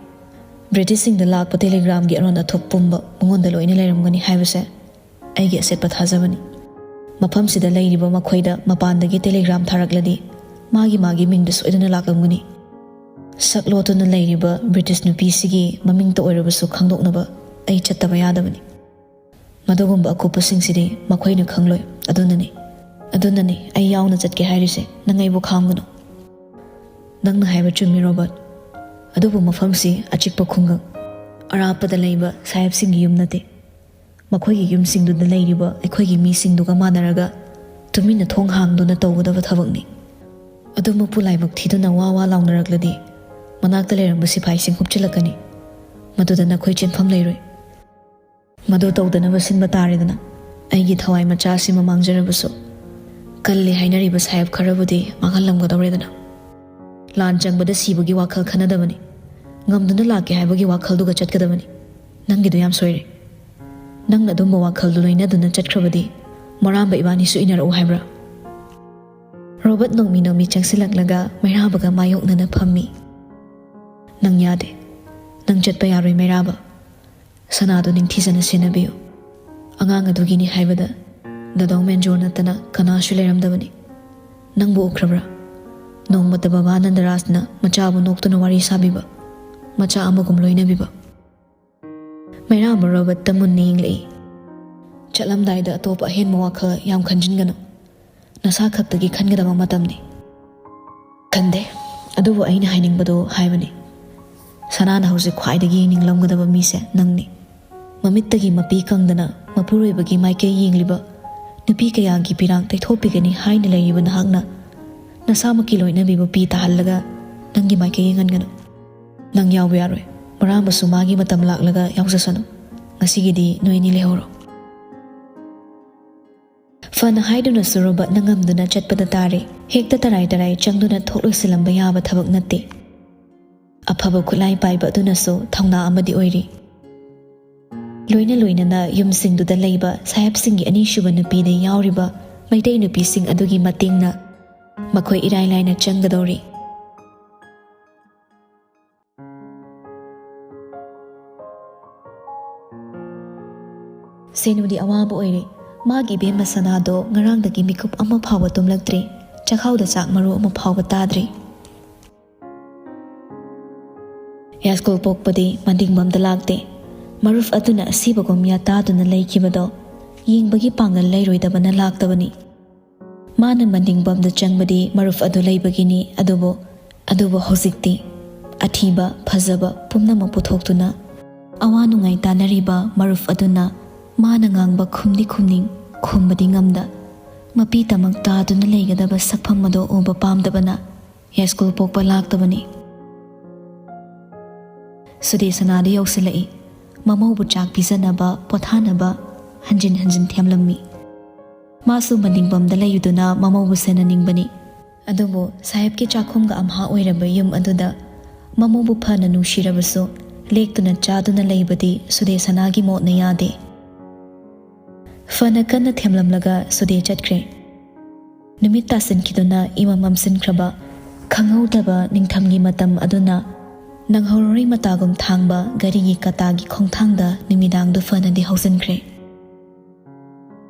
ꯕ꯭ꯔꯤꯇꯤꯁꯁꯤꯡꯗ ꯂꯥꯛꯄ ꯇꯦꯂꯤꯒ꯭ꯔꯥꯝꯒꯤ ꯑꯔꯣꯟ ꯑꯊꯨꯞ ꯄꯨꯝꯕ ꯃꯉꯣꯟꯗ ꯂꯣꯏꯅ ꯂꯩꯔꯝꯒꯅꯤ ꯍꯥꯏꯕꯁꯦ ꯑꯩꯒꯤ ꯑꯆꯦꯠꯄ ꯊꯥꯖꯕꯅꯤ꯫ ꯃꯐꯝꯁꯤꯗ ꯂꯩꯔꯤꯕ ꯃꯈꯣꯏꯗ ꯃꯄꯥꯟꯗꯒꯤ ꯇꯦꯂꯤꯒ꯭ꯔꯥꯝ ꯊꯥꯔꯛꯂꯗꯤ ꯃꯥꯒꯤ ꯃꯥꯒꯤ ꯃꯤꯡꯗ ꯁꯣꯏꯗꯅ ꯂꯥꯛꯂꯝꯒꯅꯤ꯫ ꯁꯛ ꯂꯣꯠꯇꯨꯅ ꯂꯩꯔꯤꯕ ꯕ꯭ꯔꯤꯇꯤꯁ ꯅꯨꯄꯤꯁꯤꯒꯤ ꯃꯃꯤꯡꯇ ꯑꯣꯏꯔꯕꯁꯨ ꯈꯪꯗꯣꯛꯅꯕ ꯑꯩ ꯆꯠꯇꯕ ꯌꯥꯗꯕꯅꯤ꯫ ꯃꯗꯨꯒꯨꯝꯕ ꯑꯀꯨꯞꯄꯁꯤꯡꯁꯤꯗꯤ ꯃꯈꯣꯏꯅ ꯈꯪꯂꯣꯏ꯫ ꯑꯗꯨꯅꯅꯤ ꯑꯗꯨꯅꯅꯤ ꯑꯩ ꯌꯥꯎꯅ ꯆꯠꯀꯦ ꯍꯥꯏꯔꯤꯁꯦ, ꯅꯪ ꯑꯩꯕꯨ ꯈꯥꯝꯒꯅꯨ꯫ ꯅꯪꯅ ꯍꯥꯏꯕ ꯆꯨꯝꯃꯤ, ꯔꯣꯕꯔꯠ꯫ ꯑꯗꯨꯕꯨ ꯃꯐꯝꯁꯤ ꯑꯆꯤꯛꯄ ꯈꯨꯡꯒꯪ, ꯑꯔꯥꯞꯄꯗ ꯂꯩꯕ ꯁꯥꯍꯦꯕꯁꯤꯡꯒꯤ ꯌꯨꯝ ꯅꯠꯇꯦ꯫ ꯃꯈꯣꯏꯒꯤ ꯌꯨꯝꯁꯤꯡꯗꯨꯗ ꯂꯩꯔꯤꯕ ꯑꯩꯈꯣꯏꯒꯤ ꯃꯤꯁꯤꯡꯗꯨꯒ ꯃꯥꯟꯅꯔꯒ ꯇꯨꯃꯤꯟꯅ ꯊꯣꯡ ꯍꯥꯡꯗꯨꯅ ꯇꯧꯒꯗꯕ ꯊꯕꯛꯅꯤ꯫ ꯑꯗꯨꯃꯛꯄꯨ ꯂꯥꯏꯕꯛ ꯊꯤꯗꯨꯅ ꯋꯥ ꯋꯥ ꯂꯥꯎꯅꯔꯛꯂꯗꯤ ꯃꯅꯥꯛꯇ ꯂꯩꯔꯝꯕ ꯁꯤꯐꯥꯏꯁꯤꯡ ꯍꯨꯞꯆꯤꯜꯂꯛꯀꯅꯤ꯫ ꯃꯗꯨꯗ ꯅꯈꯣꯏ ꯆꯦꯟꯐꯝ ꯂꯩꯔꯣꯏ꯫ ꯃꯗꯨ ꯇꯧꯗꯅꯕ ꯁꯤꯟꯕ ꯇꯥꯔꯦꯗꯅ꯫ ꯑꯩꯒꯤ ꯊꯋꯥꯏ ꯃꯆꯥꯁꯤꯃ ꯃꯥꯡꯖꯔꯕꯁꯨ, ꯀꯜꯂꯤ ꯍꯥꯏꯅꯔꯤꯕ ꯁꯥꯍꯦꯕ ꯈꯔꯕꯨꯗꯤ ꯃꯥꯡꯍꯜꯂꯝꯒꯗꯧꯔꯦꯗꯅ꯫ ꯂꯥꯟ ꯆꯪꯕꯗ ꯁꯤꯕꯒꯤ ꯋꯥꯈꯜ ꯈꯟꯅꯗꯕꯅꯤ꯫ ꯉꯝꯗꯨꯅ ꯂꯥꯛꯀꯦ ꯍꯥꯏꯕꯒꯤ ꯋꯥꯈꯜꯗꯨꯒ ꯆꯠꯀꯗꯕꯅꯤ꯫ ꯅꯪꯒꯤꯗꯨ ꯌꯥꯝ ꯁꯣꯏꯔꯦ꯫ ꯅꯪꯅ ꯑꯗꯨꯝꯕ ꯋꯥꯈꯜꯗꯨ ꯂꯣꯏꯅꯗꯨꯅ ꯆꯠꯈ꯭ꯔꯕꯗꯤ ꯃꯔꯥꯝꯕ ꯏꯕꯥꯅꯤꯁꯨ ꯏꯟꯅꯔꯛꯎ ꯍꯥꯏꯕ꯭ꯔꯥ? ꯔꯣꯕꯔꯠ ꯅꯣꯡꯃꯤ ꯅꯣꯡꯃꯤ ꯆꯪꯁꯤꯜꯂꯛꯂꯒ ꯃꯩꯔꯥꯕꯒ ꯃꯥꯌꯣꯛꯅꯅ ꯐꯝꯃꯤ꯫ ꯅꯪ ꯌꯥꯗꯦ꯫ ꯅꯪ ꯆꯠꯄ ꯌꯥꯔꯣꯏ, ꯃꯩꯔꯥꯕ꯫ ꯁꯅꯥꯗꯨ ꯅꯤꯡꯊꯤꯖꯅ ꯁꯦꯟꯅꯕꯤꯌꯨ꯫ ꯑꯉꯥꯡ ꯑꯗꯨꯒꯤꯅꯤ ꯍꯥꯏꯕꯗ ꯗꯥꯗꯥꯎ ꯃꯦꯟꯖꯣꯔ ꯅꯠꯇꯅ ꯀꯅꯥꯁꯨ ꯂꯩꯔꯝꯗꯕꯅꯤ꯫ ꯅꯪꯕꯨ ꯎꯈ꯭ꯔꯕ꯭ꯔꯥ? ꯅꯣꯡꯃꯇ ꯕꯕꯥ ꯅꯟꯗꯔꯥꯖꯅ ꯃꯆꯥꯕꯨ ꯅꯣꯛꯇꯨꯅ ꯋꯥꯔꯤ ꯁꯥꯕꯤꯕ, ꯃꯆꯥ ꯑꯃꯒꯨꯝ ꯂꯣꯏꯅꯕꯤꯕ꯫ ꯃꯩꯔꯥꯕ ꯔꯣꯕꯔꯠꯇ ꯃꯨꯟꯅ ꯌꯦꯡꯂꯛꯏ꯫ ꯆꯠꯂꯝꯗꯥꯏꯗ ꯑꯇꯣꯞꯄ ꯑꯍꯦꯟꯕ ꯋꯥꯈꯜ ꯌꯥꯝ ꯈꯟꯖꯤꯟꯒꯅꯨ꯫ ꯅꯁꯥ ꯈꯛꯇꯒꯤ ꯈꯟꯒꯗꯕ ꯃꯇꯝꯅꯤ꯫ ꯈꯟꯗꯦ, ꯑꯗꯨꯕꯨ ꯑꯩꯅ ꯍꯥꯏꯅꯤꯡꯕꯗꯨ ꯍꯥꯏꯕꯅꯤ꯫ ꯁꯅꯥꯅ ꯍꯧꯖꯤꯛ ꯈ꯭ꯋꯥꯏꯗꯒꯤ ꯌꯦꯡꯅꯤꯡꯂꯝꯒꯗꯕ ꯃꯤꯁꯦ ꯅꯪꯅꯤ꯫ ꯃꯃꯤꯠꯇꯒꯤ ꯃꯄꯤ ꯀꯪꯗꯅ ꯃꯄꯨꯔꯣꯏꯕꯒꯤ ꯃꯥꯏꯀꯩ ꯌꯦꯡꯂꯤꯕ ꯅꯨꯄꯤ ꯀꯌꯥꯒꯤ ꯄꯤꯔꯥꯡ ꯇꯩꯊꯣꯛꯄꯤꯒꯅꯤ ꯍꯥꯏꯅ ꯂꯩꯔꯤꯕ ꯅꯍꯥꯛꯅ ꯅꯁꯥꯃꯛꯀꯤ ꯂꯣꯏꯅꯕꯤꯕꯨ ꯄꯤ ꯇꯥꯍꯜꯂꯒ ꯅꯪꯒꯤ ꯃꯥꯏꯀꯩ ꯌꯦꯡꯍꯟꯒꯅꯨ꯫ ꯅꯪ ꯌꯥꯎꯕ ꯌꯥꯔꯣꯏ꯫ ꯃꯔꯥꯝꯕꯁꯨ ꯃꯥꯒꯤ ꯃꯇꯝ ꯂꯥꯛꯂꯒ ꯌꯥꯎꯖꯁꯅꯨ꯫ ꯉꯁꯤꯒꯤꯗꯤ ꯅꯣꯏ ꯑꯅꯤ ꯂꯩꯍꯧꯔꯣ꯫ ꯐꯅ ꯍꯥꯏꯗꯨꯅꯁꯨ ꯔꯣꯕꯔꯠꯅ ꯉꯝꯗꯨꯅ ꯆꯠꯄꯗ ꯇꯥꯔꯦ꯫ ꯍꯦꯛꯇ ꯇꯔꯥꯏ ꯇꯔꯥꯏ ꯆꯪꯗꯨꯅ ꯊꯣꯛ ꯂꯣꯏꯁꯤꯜꯂꯝꯕ ꯌꯥꯕ ꯊꯕꯛ ꯅꯠꯇꯦ꯫ ꯑꯐꯕ ꯈꯨꯠꯂꯥꯏ ꯄꯥꯏꯕ ꯑꯗꯨꯅꯁꯨ ꯊꯧꯅꯥ ꯑꯃꯗꯤ ꯑꯣꯏꯔꯤ꯫ ꯂꯣꯏꯅ ꯂꯣꯏꯅꯅ ꯌꯨꯝꯁꯤꯡꯗꯨꯗ ꯂꯩꯕ ꯁꯥꯍꯦꯕꯁꯤꯡꯒꯤ ꯑꯅꯤꯁꯨꯕ ꯅꯨꯄꯤꯗ ꯌꯥꯎꯔꯤꯕ ꯃꯩꯇꯩ ꯅꯨꯄꯤꯁꯤꯡ ꯑꯗꯨꯒꯤ ꯃꯇꯦꯡꯅ ꯃꯈꯣꯏ ꯏꯔꯥꯏ ꯂꯥꯏꯅ ꯆꯪꯒꯗꯧꯔꯤ꯫ ꯁꯦꯅꯨꯗꯤ ꯑꯋꯥꯕ ꯑꯣꯏꯔꯦ꯫ ꯃꯥꯒꯤ ꯏꯕꯦꯝꯃ ꯁꯅꯥꯗꯣ ꯉꯔꯥꯡꯗꯒꯤ ꯃꯤꯀꯨꯞ ꯑꯃ ꯐꯥꯎꯕ ꯇꯨꯝꯂꯛꯇ꯭ꯔꯤ꯫ ꯆꯥꯛꯈꯥꯎꯗ ꯆꯥꯛ ꯃꯔꯨ ꯑꯃ ꯐꯥꯎꯕ ꯇꯥꯗ꯭ꯔꯤ꯫ ꯌꯥꯏꯁ꯭ꯀꯨꯜ ꯄꯣꯛꯄꯗꯤ ꯃꯅꯤꯡꯕꯝꯗ ꯂꯥꯛꯇꯦ꯫ ꯃꯔꯨꯞ ꯑꯗꯨꯅ ꯑꯁꯤꯕꯒꯨꯝ ꯌꯥꯇꯥꯗꯨꯅ ꯂꯩꯈꯤꯕꯗꯣ ꯌꯦꯡꯕꯒꯤ ꯄꯥꯡꯒꯜ ꯂꯩꯔꯣꯏꯗꯕꯅ ꯂꯥꯛꯇꯕꯅꯤ꯫ ꯃꯥꯅ ꯃꯅꯤꯡꯕꯝꯗ ꯆꯪꯕꯗꯤ ꯃꯔꯨꯞ ꯑꯗꯨ ꯂꯩꯕꯒꯤꯅꯤ꯫ ꯑꯗꯨꯕꯨ ꯑꯗꯨꯕꯨ ꯍꯧꯖꯤꯛꯇꯤ ꯑꯊꯤꯕ ꯐꯖꯕ ꯄꯨꯝꯅꯃꯛ ꯄꯨꯊꯣꯛꯇꯨꯅ ꯑꯋꯥ ꯅꯨꯡꯉꯥꯏ ꯇꯥꯅꯔꯤꯕ ꯃꯔꯨꯞ ꯑꯗꯨꯅ ꯃꯥꯅ ꯉꯥꯡꯕ ꯈꯨꯝꯗꯤ ꯈꯨꯝꯅꯤꯡ, ꯈꯨꯝꯕꯗꯤ ꯉꯝꯗ, ꯃꯄꯤ ꯇꯃꯛ ꯇꯥꯗꯨꯅ ꯂꯩꯒꯗꯕ ꯁꯛꯐꯝ ꯑꯗꯨ ꯎꯕ ꯄꯥꯝꯗꯕꯅ ꯌꯥꯏꯁ꯭ꯀꯨꯜ ꯄꯣꯛꯄ ꯂꯥꯛꯇꯕꯅꯤ꯫ ꯁꯨꯗꯦꯁꯅꯥꯗꯤ ꯌꯧꯁꯤꯜꯂꯛꯏ꯫ ꯃꯃꯧꯕꯨ ꯆꯥꯛ ꯄꯤꯖꯅꯕ, ꯄꯣꯊꯥꯅꯕ ꯍꯟꯖꯤꯟ ꯍꯟꯖꯤꯟ ꯊꯦꯝꯂꯝꯃꯤ꯫ ꯃꯥꯁꯨ ꯃꯅꯤꯡꯕꯝꯗ ꯂꯩꯗꯨꯅ ꯃꯃꯧꯕꯨ ꯁꯦꯟꯅꯅꯤꯡꯕꯅꯤ꯫ ꯑꯗꯨꯕꯨ ꯁꯥꯍꯦꯕꯀꯤ ꯆꯥꯛꯈꯨꯝꯒ ꯑꯝꯍꯥ ꯑꯣꯏꯔꯕ ꯌꯨꯝ ꯑꯗꯨꯗ ꯃꯃꯧꯕꯨ ꯐꯅ ꯅꯨꯡꯁꯤꯔꯕꯁꯨ ꯂꯦꯛꯇꯨꯅ ꯆꯥꯗꯨꯅ ꯂꯩꯕꯗꯤ ꯁꯨꯗꯦꯁꯅꯥꯒꯤ ꯃꯣꯠꯅ ꯌꯥꯗꯦ꯫ ꯐꯅ ꯀꯟꯅ ꯊꯦꯝꯂꯝꯂꯒ ꯁꯨꯗꯦ ꯆꯠꯈ꯭ꯔꯦ꯫ ꯅꯨꯃꯤꯠ ꯇꯥꯁꯤꯟꯈꯤꯗꯨꯅ ꯏꯃꯝ ꯃꯝꯁꯤꯟꯈ꯭ꯔꯕ ꯈꯪꯍꯧꯗꯕ ꯅꯤꯡꯊꯝꯒꯤ ꯃꯇꯝ ꯑꯗꯨꯅ ꯅꯪꯍꯧꯔꯔꯣꯏ ꯃꯇꯥꯒꯨꯝ ꯊꯥꯡꯕ ꯒꯥꯔꯤꯒꯤ ꯀꯇꯥꯒꯤ ꯈꯣꯡꯊꯥꯡꯗ ꯅꯨꯃꯤꯗꯥꯡꯗꯨ ꯐꯅꯗꯤ ꯍꯧꯖꯤꯟꯈ꯭ꯔꯦ꯫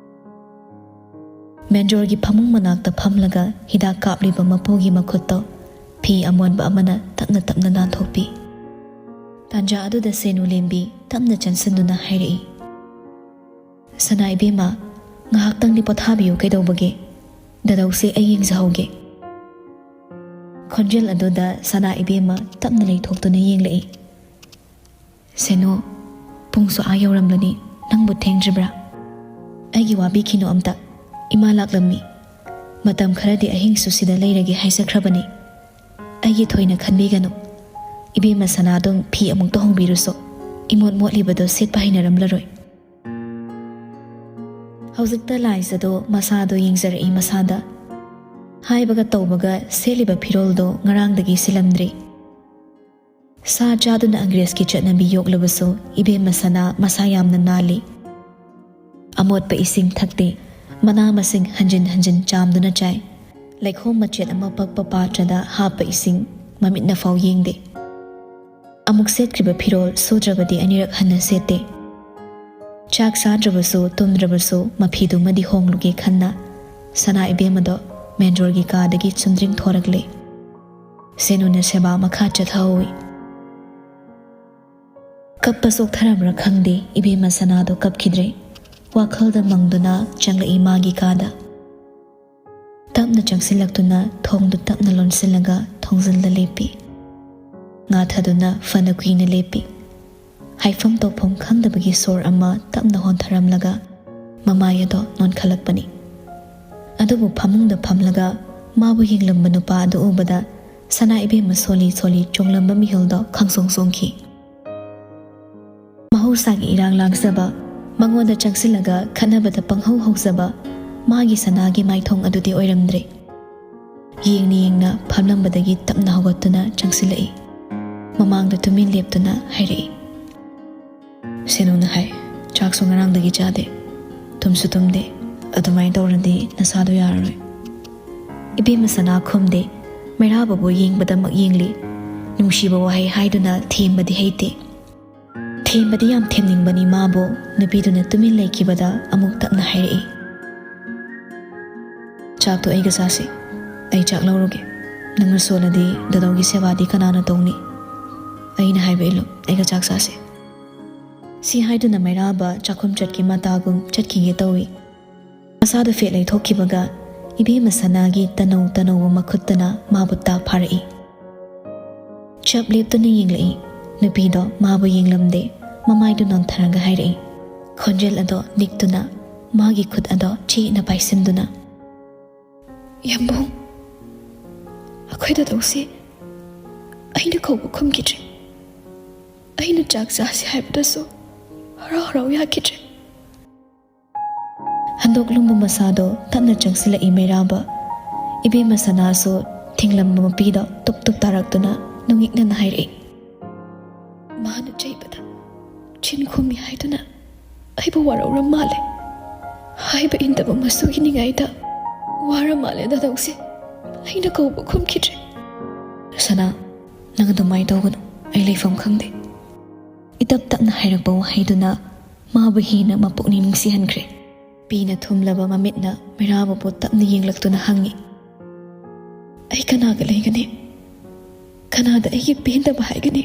ꯃꯦꯟꯖꯣꯔꯒꯤ ꯐꯃꯨꯡ ꯃꯅꯥꯛꯇ ꯐꯝꯂꯒ ꯍꯤꯗꯥꯛ ꯀꯥꯞꯂꯤꯕ ꯃꯄꯨꯒꯤ ꯃꯈꯨꯠꯇꯣ ꯐꯤ ꯑꯃꯣꯟꯕ ꯑꯃꯅ ꯇꯞꯅ ꯇꯞꯅ ꯅꯥꯟꯊꯣꯛꯄꯤ꯫ ꯇꯥꯟꯖꯥ ꯑꯗꯨꯗ ꯁꯦꯅꯨ ꯂꯦꯝꯕꯤ ꯇꯞꯅ ꯆꯪꯁꯤꯟꯗꯨꯅ ꯍꯥꯏꯔꯛꯏ, "ꯁꯅꯥ ꯏꯕꯦꯝꯃ, ꯉꯥꯏꯍꯥꯛꯇꯪꯗꯤ ꯄꯣꯊꯥꯕꯤꯌꯨ, ꯀꯩꯗꯧꯕꯒꯦ? ꯗꯥꯗꯧꯁꯦ ꯑꯩ ꯌꯦꯡꯖꯍꯧꯒꯦ꯫" ꯈꯣꯟꯖꯦꯜ ꯑꯗꯨꯗ ꯁꯅꯥ ꯏꯕꯦꯝꯃ ꯇꯞꯅ ꯂꯩꯊꯣꯛꯇꯨꯅ ꯌꯦꯡꯂꯛꯏ꯫ "ꯁꯦꯅꯨ, ꯄꯨꯡꯁꯨ ꯑꯥ ꯌꯧꯔꯝꯂꯅꯤ, ꯅꯪꯕꯨ ꯊꯦꯡꯗ꯭ꯔꯤꯕ꯭ꯔꯥ?" "ꯑꯩꯒꯤ ꯋꯥꯕꯤꯈꯤꯅꯨ ꯑꯝꯇ, ꯏꯃꯥ ꯂꯥꯛꯂꯝꯃꯤ꯫ ꯃꯇꯝ ꯈꯔꯗꯤ ꯑꯍꯤꯡꯁꯨ ꯁꯤꯗ ꯂꯩꯔꯒꯦ ꯍꯥꯏꯖꯈ꯭ꯔꯕꯅꯤ꯫ ꯑꯩꯒꯤ ꯊꯣꯏꯅ ꯈꯟꯕꯤꯒꯅꯨ꯫ ꯏꯕꯦꯝꯃ ꯁꯅꯥꯗꯨꯝ ꯐꯤ ꯑꯃꯨꯛꯇ ꯍꯣꯡꯕꯤꯔꯨꯁꯣ, ꯏꯃꯣꯠ ꯃꯣꯠꯂꯤꯕꯗꯣ ꯁꯦꯠꯄ ꯍꯩꯅꯔꯝꯂꯔꯣꯏ꯫" ꯍꯧꯖꯤꯛꯇ ꯂꯥꯏꯖꯗꯣ ꯃꯁꯥꯗꯣ ꯌꯦꯡꯖꯔꯛꯏ ꯃꯁꯥꯗ꯫ ꯍꯥꯏꯕꯒ ꯇꯧꯕꯒ ꯁꯦꯠꯂꯤꯕ ꯐꯤꯔꯣꯜꯗꯣ ꯉꯔꯥꯡꯗꯒꯤ ꯁꯤꯜꯂꯝꯗ꯭ꯔꯤ꯫ ꯁꯥ ꯆꯥꯗꯨꯅ ꯑꯪꯒ꯭ꯔꯦꯖꯀꯤ ꯆꯠꯅꯕꯤ ꯌꯣꯛꯂꯕꯁꯨ ꯏꯕꯦꯝꯃ ꯁꯅꯥ ꯃꯁꯥ ꯌꯥꯝꯅ ꯅꯥꯜꯂꯤ꯫ ꯑꯃꯣꯠꯄ ꯏꯁꯤꯡ ꯊꯛꯇꯦ, ꯃꯅꯥ ꯃꯁꯤꯡ ꯍꯟꯖꯤꯟ ꯍꯟꯖꯤꯟ ꯆꯥꯝꯗꯨꯅ ꯆꯥꯏ꯫ ꯂꯩꯈꯣꯝ ꯃꯆꯦꯠ ꯑꯃ ꯄꯛꯄ ꯄꯥꯇ꯭ꯔꯗ ꯍꯥꯞꯄ ꯏꯁꯤꯡ ꯃꯃꯤꯠꯅ ꯐꯥꯎ ꯌꯦꯡꯗꯦ꯫ ꯑꯃꯨꯛ ꯁꯦꯠꯈ꯭ꯔꯤꯕ ꯐꯤꯔꯣꯜ ꯁꯨꯗ꯭ꯔꯕꯗꯤ ꯑꯅꯤꯔꯛ ꯍꯟꯅ ꯁꯦꯠꯇꯦ꯫ ꯆꯥꯛ ꯆꯥꯗ꯭ꯔꯕꯁꯨ ꯇꯨꯝꯗ꯭ꯔꯕꯁꯨ ꯃꯐꯤꯗꯨꯃꯗꯤ ꯍꯣꯡꯂꯨꯒꯦ ꯈꯟꯅ ꯁꯅꯥ ꯏꯕꯦꯝꯃꯗꯣ ꯃꯦꯟꯖꯣꯔꯒꯤ ꯀꯥꯗꯒꯤ ꯆꯨꯝꯗ꯭ꯔꯤꯡ ꯊꯣꯔꯛꯂꯦ꯫ ꯁꯦꯅꯨꯅ ꯁꯦꯕꯥ ꯃꯈꯥ ꯆꯠꯊꯍꯧꯏ꯫ ꯀꯞꯄ ꯆꯣꯛꯊꯔꯕ꯭ꯔꯥ ꯈꯪꯗꯦ, ꯏꯕꯦꯝꯃ ꯁꯅꯥꯗꯣ ꯀꯞꯈꯤꯗ꯭ꯔꯦ꯫ ꯋꯥꯈꯜꯗ ꯃꯪꯗꯨꯅ ꯆꯪꯂꯛꯏ ꯃꯥꯒꯤ ꯀꯥꯗ꯫ ꯇꯞꯅ ꯆꯪꯁꯤꯜꯂꯛꯇꯨꯅ ꯊꯣꯡꯗꯨ ꯇꯞꯅ ꯂꯣꯟꯁꯤꯜꯂꯒ ꯊꯣꯡꯖꯤꯜꯗ ꯂꯦꯞꯄꯤ꯫ ꯉꯥꯊꯗꯨꯅ ꯐꯅ ꯀꯨꯏꯅ ꯂꯦꯞꯄꯤ꯫ ꯍꯥꯏꯐꯝ ꯇꯧꯐꯝ ꯈꯪꯗꯕꯒꯤ ꯁꯣꯔ ꯑꯃ ꯇꯞꯅ ꯍꯣꯟꯊꯔꯝꯂꯒ ꯃꯃꯥꯏ ꯑꯗꯣ ꯅꯣꯟꯈꯠꯂꯛꯄꯅꯤ꯫ ꯑꯗꯨꯕꯨ ꯐꯃꯨꯡꯗ ꯐꯝꯂꯒ ꯃꯥꯕꯨ ꯌꯦꯡꯂꯝꯕ ꯅꯨꯄꯥ ꯑꯗꯨ ꯎꯕꯗ ꯁꯅꯥ ꯏꯕꯦꯝꯃ ꯁꯣꯜꯂꯤ ꯁꯣꯜꯂꯤ ꯆꯣꯡꯂꯝꯕ ꯃꯤꯍꯨꯜꯗꯣ ꯈꯪꯁꯣꯡ ꯁꯣꯡꯈꯤ꯫ ꯃꯍꯧꯁꯥꯒꯤ ꯏꯔꯥꯡ ꯂꯥꯡꯖꯕ, ꯃꯉꯣꯟꯗ ꯆꯪꯁꯤꯜꯂꯒ ꯈꯠꯅꯕꯗ ꯄꯪꯍꯧ ꯍꯧꯖꯕ ꯃꯥꯒꯤ ꯁꯅꯥꯒꯤ ꯃꯥꯏꯊꯣꯡ ꯑꯗꯨꯗꯤ ꯑꯣꯏꯔꯝꯗ꯭ꯔꯦ꯫ ꯌꯦꯡꯅ ꯌꯦꯡꯅ ꯐꯝꯂꯝꯕꯗꯒꯤ ꯇꯞꯅ ꯍꯧꯒꯠꯇꯨꯅ ꯆꯪꯁꯤꯜꯂꯛꯏ꯫ ꯃꯃꯥꯡꯗ ꯇꯨꯃꯤꯟ ꯂꯦꯞꯇꯨꯅ ꯍꯥꯏꯔꯛꯏ, "ꯁꯦꯅꯨꯅ ꯍꯥꯏ, ꯆꯥꯛꯁꯨ ꯉꯔꯥꯡꯗꯒꯤ ꯆꯥꯗꯦ, ꯊꯨꯝꯁꯨ ꯊꯨꯝꯗꯦ, ꯑꯗꯨꯃꯥꯏꯅ ꯇꯧꯔꯗꯤ ꯅꯁꯥꯗꯣ ꯌꯥꯔꯔꯣꯏ꯫" ꯏꯕꯦꯝꯃ ꯁꯅꯥ ꯈꯨꯝꯗꯦ, ꯃꯩꯔꯥꯕꯕꯨ ꯌꯦꯡꯕꯗꯃꯛ ꯌꯦꯡꯂꯤ꯫ ꯅꯨꯡꯁꯤꯕ ꯋꯥꯍꯩ ꯍꯥꯏꯗꯨꯅ ꯊꯦꯝꯕꯗꯤ ꯍꯩꯇꯦ꯫ ꯊꯦꯝꯕꯗꯤ ꯌꯥꯝ ꯊꯦꯝꯅꯤꯡꯕꯅꯤ ꯃꯥꯕꯨ꯫ ꯅꯨꯄꯤꯗꯨꯅ ꯇꯨꯃꯤꯟ ꯂꯩꯈꯤꯕꯗ ꯑꯃꯨꯛ ꯇꯞꯅ ꯍꯥꯏꯔꯛꯏ, "ꯆꯥꯛꯇꯣ ꯑꯩꯒ ꯆꯥꯁꯤ꯫ ꯑꯩ ꯆꯥꯛ ꯂꯧꯔꯨꯒꯦ꯫ ꯅꯪꯅ ꯁꯣꯜꯂꯗꯤ ꯗꯥꯗꯥꯎꯒꯤ ꯁꯦꯕꯥꯗꯤ ꯀꯅꯥꯅ ꯇꯧꯅꯤ? ꯑꯩꯅ ꯍꯥꯏꯕ ꯏꯜꯂꯨ, ꯑꯩꯒ ꯆꯥꯛ ꯆꯥꯁꯤ꯫" ꯁꯤ ꯍꯥꯏꯗꯨꯅ ꯃꯩꯔꯥꯕ ꯆꯥꯛꯈꯨꯝ ꯆꯠꯀꯤ ꯃꯇꯥꯒꯨꯝ ꯆꯠꯈꯤꯒꯦ ꯇꯧꯏ꯫ ꯃꯁꯥꯗꯨ ꯐꯦꯠ ꯂꯩꯊꯣꯛꯈꯤꯕꯒ ꯏꯕꯦꯝꯃ ꯁꯅꯥꯒꯤ ꯇꯅꯧ ꯇꯅꯧꯕ ꯃꯈꯨꯠꯇꯅ ꯃꯥꯕꯨ ꯇꯥ ꯐꯥꯔꯛꯏ꯫ ꯆꯞ ꯂꯦꯞꯇꯨꯅ ꯌꯦꯡꯂꯛꯏ꯫ ꯅꯨꯄꯤꯗꯣ ꯃꯥꯕꯨ ꯌꯦꯡꯂꯝꯗꯦ꯫ ꯃꯃꯥꯏꯗꯨ ꯅꯣꯟꯊꯔꯒ ꯍꯥꯏꯔꯛꯏ, ꯈꯣꯟꯖꯦꯜ ꯑꯗꯣ ꯅꯤꯛꯇꯨꯅ, ꯃꯥꯒꯤ ꯈꯨꯠ ꯑꯗꯣ ꯆꯦꯠꯅ ꯄꯥꯏꯁꯤꯟꯗꯨꯅ, "ꯌꯥꯝꯕꯨꯡ, ꯑꯩꯈꯣꯏ ꯗꯥꯗꯧꯁꯦ ꯑꯩꯅ ꯀꯧꯕ ꯈꯨꯝꯈꯤꯗ꯭ꯔꯦ꯫ ꯑꯩꯅ ꯆꯥꯛ ꯆꯥꯁꯤ ꯍꯥꯏꯕꯗꯁꯨ ꯍꯔꯥꯎ ꯍꯔꯥꯎ ꯌꯥꯈꯤꯗ꯭ꯔꯦ꯫" ꯍꯟꯗꯣꯛꯂꯨꯝꯕ ꯃꯁꯥꯗꯣ ꯇꯞꯅ ꯆꯪꯁꯤꯜꯂꯛꯏ ꯃꯩꯔꯥꯕ꯫ ꯏꯕꯦꯝꯃ ꯁꯅꯥꯁꯨ ꯊꯤꯡꯂꯝꯕ ꯃꯄꯤꯗꯣ ꯇꯨꯞ ꯇꯨꯞ ꯇꯥꯔꯛꯇꯨꯅ ꯅꯨꯡꯉꯤꯛꯅꯅ ꯍꯥꯏꯔꯛꯏ, "ꯃꯥꯅ ꯆꯩꯕꯗ ꯆꯤꯟ ꯈꯨꯝꯃꯤ ꯍꯥꯏꯗꯨꯅ ꯑꯩꯕꯨ ꯋꯥꯔꯧꯔ ꯃꯥꯜꯂꯦ꯫ ꯍꯥꯏꯕ ꯏꯟꯗꯕ ꯃꯁꯨꯒꯤ ꯅꯤꯡꯉꯥꯏꯗ ꯋꯥꯔ ꯃꯥꯜꯂꯦ ꯗꯥꯗꯧꯁꯦ꯫ ꯑꯩꯅ ꯀꯧꯕ ꯈꯨꯝꯈꯤꯗ꯭ꯔꯦ꯫" "ꯁꯅꯥ, ꯅꯪ ꯑꯗꯨꯃꯥꯏꯅ ꯇꯧꯒꯅꯨ꯫ ꯑꯩ ꯂꯩꯐꯝ ꯈꯪꯗꯦ꯫" ꯏꯇꯞ ꯇꯞꯅ ꯍꯥꯏꯔꯛꯄ ꯋꯥꯍꯩꯗꯨꯅ ꯃꯥꯕꯨ ꯍꯦꯟꯅ ꯃꯄꯨꯛꯅꯤꯡ ꯅꯨꯡꯁꯤꯍꯟꯈ꯭ꯔꯦ꯫ ꯄꯤꯅ ꯊꯨꯝꯂꯕ ꯃꯃꯤꯠꯅ ꯃꯩꯔꯥꯕꯕꯨ ꯇꯞꯅ ꯌꯦꯡꯂꯛꯇꯨꯅ ꯍꯪꯉꯤ, "ꯑꯩ ꯀꯅꯥꯒ ꯂꯩꯒꯅꯤ? ꯀꯅꯥꯗ ꯑꯩꯒꯤ ꯄꯦꯟꯗꯕ ꯍꯥꯏꯒꯅꯤ?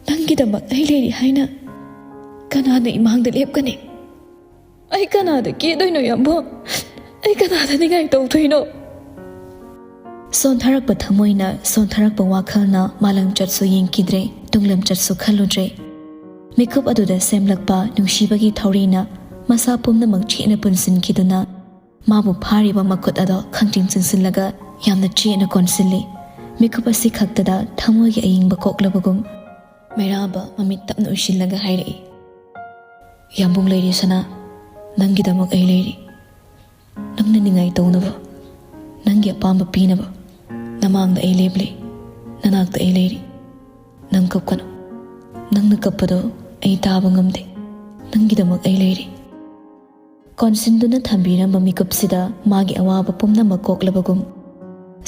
ꯅꯪꯒꯤꯗꯃꯛ ꯑꯩ ꯂꯩꯔꯤ ꯍꯥꯏꯅ ꯀꯅꯥꯅ ꯏꯃꯥꯡꯗ ꯂꯦꯞꯀꯅꯤ? ꯑꯩ ꯀꯅꯥꯗ ꯀꯦꯗꯣꯏꯅꯣ, ꯌꯥꯝꯕꯣ? ꯑꯩ ꯀꯅꯥꯗ ꯅꯤꯡꯉꯥꯏ ꯇꯧꯗꯣꯏꯅꯣ? ꯁꯣꯟꯊꯔꯛꯄ ꯊꯃꯣꯏꯅ, ꯁꯣꯟꯊꯔꯛꯄ ꯋꯥꯈꯜꯅ ꯃꯥꯂꯪ ꯆꯠꯁꯨ ꯌꯦꯡꯈꯤꯗ꯭ꯔꯦ, ꯇꯨꯡꯂꯝ ꯆꯠꯁꯨ ꯈꯜꯂꯨꯗ꯭ꯔꯦ꯫ ꯃꯤꯀꯨꯞ ꯑꯗꯨꯗ ꯁꯦꯝꯂꯛꯄ ꯅꯨꯡꯁꯤꯕꯒꯤ ꯊꯧꯔꯤꯅ ꯃꯁꯥ ꯄꯨꯝꯅꯃꯛ ꯆꯦꯠꯅ ꯄꯨꯟꯁꯤꯟꯈꯤꯗꯨꯅ ꯃꯥꯕꯨ ꯐꯥꯔꯤꯕ ꯃꯈꯨꯠ ꯑꯗꯣ ꯈꯪꯆꯤꯡ ꯆꯤꯡꯁꯤꯜꯂꯒ ꯌꯥꯝꯅ ꯆꯦꯠꯅ ꯀꯣꯟꯁꯤꯜꯂꯤ꯫ ꯃꯤꯀꯨꯞ ꯑꯁꯤ ꯈꯛꯇꯗ ꯊꯃꯣꯏꯒꯤ ꯑꯏꯪꯕ ꯀꯣꯛꯂꯕꯒꯨꯝ ꯃꯩꯔꯥꯕ ꯃꯃꯤꯠ ꯇꯞꯅ ꯎꯏꯁꯤꯜꯂꯒ ꯍꯥꯏꯔꯛꯏ, "ꯌꯥꯝꯕꯨꯡ ꯂꯩꯔꯤ ꯁꯅꯥ, ꯅꯪꯒꯤꯗꯃꯛ ꯑꯩ ꯂꯩꯔꯤ꯫ ꯅꯪꯅ ꯅꯤꯡꯉꯥꯏ ꯇꯧꯅꯕ, ꯅꯪꯒꯤ ꯑꯄꯥꯝꯕ ꯄꯤꯅꯕ꯫ ꯅꯃꯥꯡꯗ ꯑꯩ ꯂꯦꯞꯂꯤ, ꯅꯅꯥꯛꯇ ꯑꯩ ꯂꯩꯔꯤ꯫ ꯅꯪ ꯀꯞꯀꯅꯨ꯫ ꯅꯪꯅ ꯀꯞꯄꯗꯣ ꯑꯩ ꯇꯥꯕ ꯉꯝꯗꯦ꯫ ꯅꯪꯒꯤꯗꯃꯛ ꯑꯩ ꯂꯩꯔꯤ"꯫ ꯀꯣꯟꯁꯤꯟꯗꯨꯅ ꯊꯝꯕꯤꯔꯝꯕ ꯃꯤꯀꯨꯞꯁꯤꯗ ꯃꯥꯒꯤ ꯑꯋꯥꯕ ꯄꯨꯝꯅꯃꯛ ꯀꯣꯛꯂꯕꯒꯨꯝ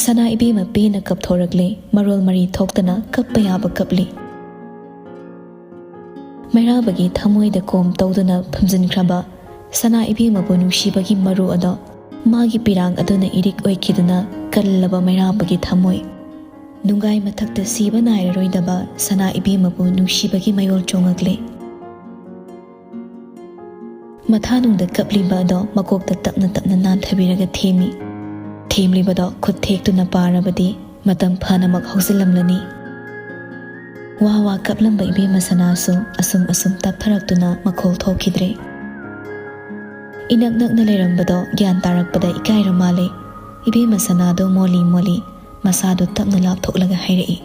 ꯁꯅꯥ ꯏꯕꯦꯝꯃ ꯄꯦꯟꯅ ꯀꯞꯊꯣꯔꯛꯂꯦ, ꯃꯔꯣꯜ ꯃꯔꯤ ꯊꯣꯛꯇꯅ ꯀꯞꯄ ꯌꯥꯕ ꯀꯞꯂꯤ꯫ ꯃꯩꯔꯥꯕꯒꯤ ꯊꯃꯣꯏꯗ ꯀꯣꯝ ꯇꯧꯗꯨꯅ ꯐꯨꯝꯖꯤꯟꯈ꯭ꯔꯕ ꯁꯅꯥ ꯏꯕꯦꯝꯃꯕꯨ ꯅꯨꯡꯁꯤꯕꯒꯤ ꯃꯔꯨ ꯑꯗꯣ ꯃꯥꯒꯤ ꯄꯤꯔꯥꯡ ꯑꯗꯨꯅ ꯏꯔꯤꯛ ꯑꯣꯏꯈꯤꯗꯨꯅ ꯀꯜꯂꯕ ꯃꯩꯔꯥꯕꯒꯤ ꯊꯃꯣꯏ꯫ ꯅꯨꯡꯒꯥꯏ ꯃꯊꯛꯇ ꯁꯤꯕ ꯅꯥꯏꯔꯔꯣꯏꯗꯕ ꯁꯅꯥ ꯏꯕꯦꯝꯃꯕꯨ ꯅꯨꯡꯁꯤꯕꯒꯤ ꯃꯌꯣꯜ ꯆꯣꯡꯉꯛꯂꯦ꯫ ꯃꯊꯥꯅꯨꯡꯗ ꯀꯞꯂꯤꯕ ꯑꯗꯣ ꯃꯀꯣꯛꯇ ꯇꯞꯅ ꯇꯞꯅ ꯅꯥꯟꯊꯕꯤꯔꯒ ꯊꯦꯝꯃꯤ꯫ ꯊꯦꯝꯂꯤꯕꯗꯣ ꯈꯨꯠ ꯊꯦꯛꯇꯨꯅ ꯄꯥꯔꯕꯗꯤ ꯃꯇꯝ ꯐꯅꯃꯛ ꯍꯧꯖꯤꯜꯂꯝꯂꯅꯤ꯫ ꯋꯥ ꯋꯥ ꯀꯞꯂꯝꯕ ꯏꯕꯦꯝꯃ ꯁꯅꯥꯁꯨ ꯑꯁꯨꯝ ꯑꯁꯨꯝ ꯇꯞꯊꯔꯛꯇꯨꯅ ꯃꯈꯣꯜ ꯊꯣꯛꯈꯤꯗ꯭ꯔꯦ꯫ ꯏꯅꯛ ꯅꯛꯅ ꯂꯩꯔꯝꯕꯗꯣ ꯒ꯭ꯌꯥꯟ ꯇꯥꯔꯛꯄꯗ ꯏꯀꯥꯏꯔ ꯃꯥꯜꯂꯦ꯫ ꯏꯕꯦꯝꯃ ꯁꯅꯥꯗꯣ ꯃꯣꯜꯂꯤ ꯃꯣꯜꯂꯤ ꯃꯁꯥꯗꯣ ꯇꯞꯅ ꯂꯥꯞꯊꯣꯛꯂꯒ ꯍꯥꯏꯔꯛꯏ,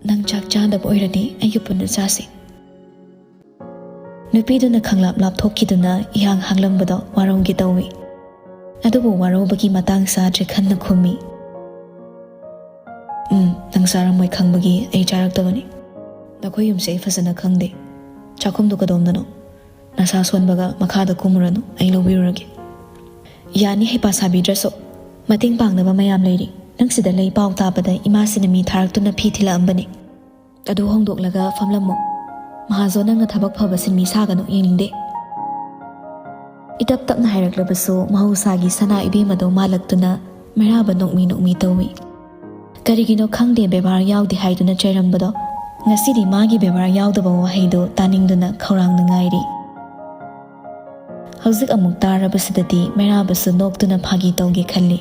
"ꯅꯪ ꯆꯥꯛ ꯆꯥꯗꯕ ꯑꯣꯏꯔꯗꯤ ꯑꯩꯒ ꯄꯨꯟꯅ ꯆꯥꯁꯤ"꯫ ꯅꯨꯄꯤꯗꯨꯅ ꯈꯪꯂꯥꯞ ꯂꯥꯞꯊꯣꯛꯈꯤꯗꯨꯅ ꯏꯍꯥꯡ ꯍꯥꯡꯂꯝꯕꯗꯣ ꯋꯥꯔꯧꯒꯦ ꯇꯧꯏ꯫ ꯑꯗꯨꯕꯨ ꯋꯥꯔꯧꯕꯒꯤ ꯃꯇꯥꯡ ꯆꯥꯗ꯭ꯔꯦ ꯈꯟꯅ ꯈꯨꯝꯃꯤ, "ꯎꯝ, ꯅꯪ ꯆꯥꯔꯝꯃꯣꯏ ꯈꯪꯕꯒꯤ ꯑꯩ ꯆꯥꯔꯛꯇꯕꯅꯤ꯫ ꯅꯈꯣꯏ ꯌꯨꯝꯁꯦ ꯑꯩ ꯐꯖꯅ ꯈꯪꯗꯦ꯫ ꯆꯥꯛꯈꯨꯝꯗꯨ ꯀꯗꯣꯝꯗꯅꯣ? ꯅꯁꯥ ꯁꯣꯟꯕꯒ ꯃꯈꯥꯗ ꯀꯨꯝꯃꯨꯔꯅꯨ, ꯑꯩ ꯂꯧꯕꯤꯔꯨꯔꯒꯦ"꯫ "ꯌꯥꯅꯤ, ꯍꯩꯄꯥ ꯁꯥꯕꯤꯗ꯭ꯔꯁꯨ꯫ ꯃꯇꯦꯡ ꯄꯥꯡꯅꯕ ꯃꯌꯥꯝ ꯂꯩꯔꯤ꯫ ꯅꯪ ꯁꯤꯗ ꯂꯩ ꯄꯥꯎ ꯇꯥꯕꯗ ꯏꯃꯥꯁꯤꯅ ꯃꯤ ꯊꯥꯔꯛꯇꯨꯅ ꯐꯤ ꯊꯤꯜꯂꯛꯑꯝꯕꯅꯤ꯫ ꯑꯗꯨ ꯍꯣꯡꯗꯣꯛꯂꯒ ꯐꯝꯂꯝꯃꯣ꯫ ꯃꯍꯥꯖꯣꯟ, ꯅꯪꯅ ꯊꯕꯛ ꯐꯕ ꯁꯤꯟꯃꯤ ꯁꯥꯒꯅꯨ, ꯌꯦꯡꯅꯤꯡꯗꯦ"꯫ ꯏꯇꯞ ꯇꯞꯅ ꯍꯥꯏꯔꯛꯂꯕꯁꯨ ꯃꯍꯧꯁꯥꯒꯤ ꯁꯅꯥ ꯏꯕꯦꯝ ꯑꯗꯣ ꯃꯥꯜꯂꯛꯇꯨꯅ ꯃꯩꯔꯥꯕ ꯅꯣꯛꯃꯤ ꯅꯣꯛꯃꯤ ꯇꯧꯏ꯫ ꯀꯔꯤꯒꯤꯅꯣ ꯈꯪꯗꯦ, ꯕꯦꯕꯥꯔ ꯌꯥꯎꯗꯦ ꯍꯥꯏꯗꯨꯅ ꯆꯩꯔꯝꯕꯗꯣ ꯉꯁꯤꯗꯤ ꯃꯥꯒꯤ ꯕꯦꯕꯥꯔ ꯌꯥꯎꯗꯕ ꯋꯥꯍꯩꯗꯣ ꯇꯥꯅꯤꯡꯗꯨꯅ ꯈꯧꯔꯥꯡꯅ ꯉꯥꯏꯔꯤ꯫ ꯍꯧꯖꯤꯛ ꯑꯃꯨꯛ ꯇꯥꯔꯕꯁꯤꯗꯗꯤ ꯃꯩꯔꯥꯕꯁꯨ ꯅꯣꯛꯇꯨꯅ ꯐꯥꯒꯤ ꯇꯧꯒꯦ ꯈꯜꯂꯤ꯫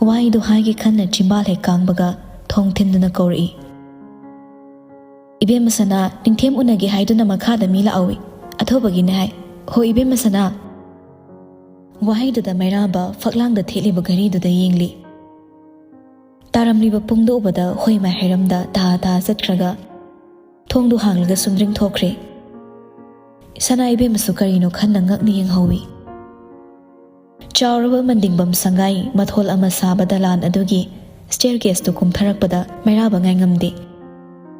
ꯋꯥꯍꯩꯗꯨ ꯍꯥꯏꯒꯦ ꯈꯟꯅ ꯆꯤꯝꯕꯥꯜ ꯍꯦꯛ ꯀꯥꯡꯕꯒ ꯊꯣꯡ ꯊꯤꯟꯗꯨꯅ ꯀꯧꯔꯛꯏ, "ꯏꯕꯦꯝꯃ ꯁꯅꯥ, ꯅꯤꯡꯊꯦꯝ ꯎꯅꯒꯦ ꯍꯥꯏꯗꯨꯅ ꯃꯈꯥꯗ ꯃꯤ ꯂꯥꯛꯍꯧꯏ꯫ ꯑꯊꯨꯕꯒꯤꯅꯦ ꯍꯥꯏ꯫ ꯍꯣ ꯏꯕꯦꯝꯃ ꯁꯅꯥ!" ꯋꯥꯍꯩꯗꯨꯗ ꯃꯩꯔꯥꯕ ꯐꯛꯂꯥꯡꯗ ꯊꯦꯠꯂꯤꯕ ꯘꯔꯤꯗꯨꯗ ꯌꯦꯡꯂꯤ꯫ ꯇꯥꯔꯝꯂꯤꯕ ꯄꯨꯡꯗꯨ ꯎꯕꯗ ꯍꯣꯏ ꯃꯥꯏ ꯍꯩꯔꯝꯗ ꯇꯥ ꯇꯥ ꯆꯠꯈ꯭ꯔꯒ ꯊꯣꯡꯗꯨ ꯍꯥꯡꯂꯒ ꯁꯨꯝꯗ꯭ꯔꯤꯡ ꯊꯣꯛꯈ꯭ꯔꯦ꯫ ꯁꯅꯥ ꯏꯕꯦꯝꯃꯁꯨ ꯀꯔꯤꯅꯣ ꯈꯟꯅ ꯉꯛꯅ ꯌꯦꯡꯍꯧꯏ꯫ ꯆꯥꯎꯔꯕ ꯃꯟꯗꯤꯡꯕꯝ ꯁꯪꯒꯥꯏ ꯃꯊꯣꯜ ꯑꯃ ꯁꯥꯕ ꯗꯂꯥꯟ ꯑꯗꯨꯒꯤ staircase ꯇꯨ ꯀꯨꯝꯊꯔꯛꯄꯗ ꯃꯩꯔꯥꯕ ꯉꯥꯏꯉꯝꯗꯦ꯫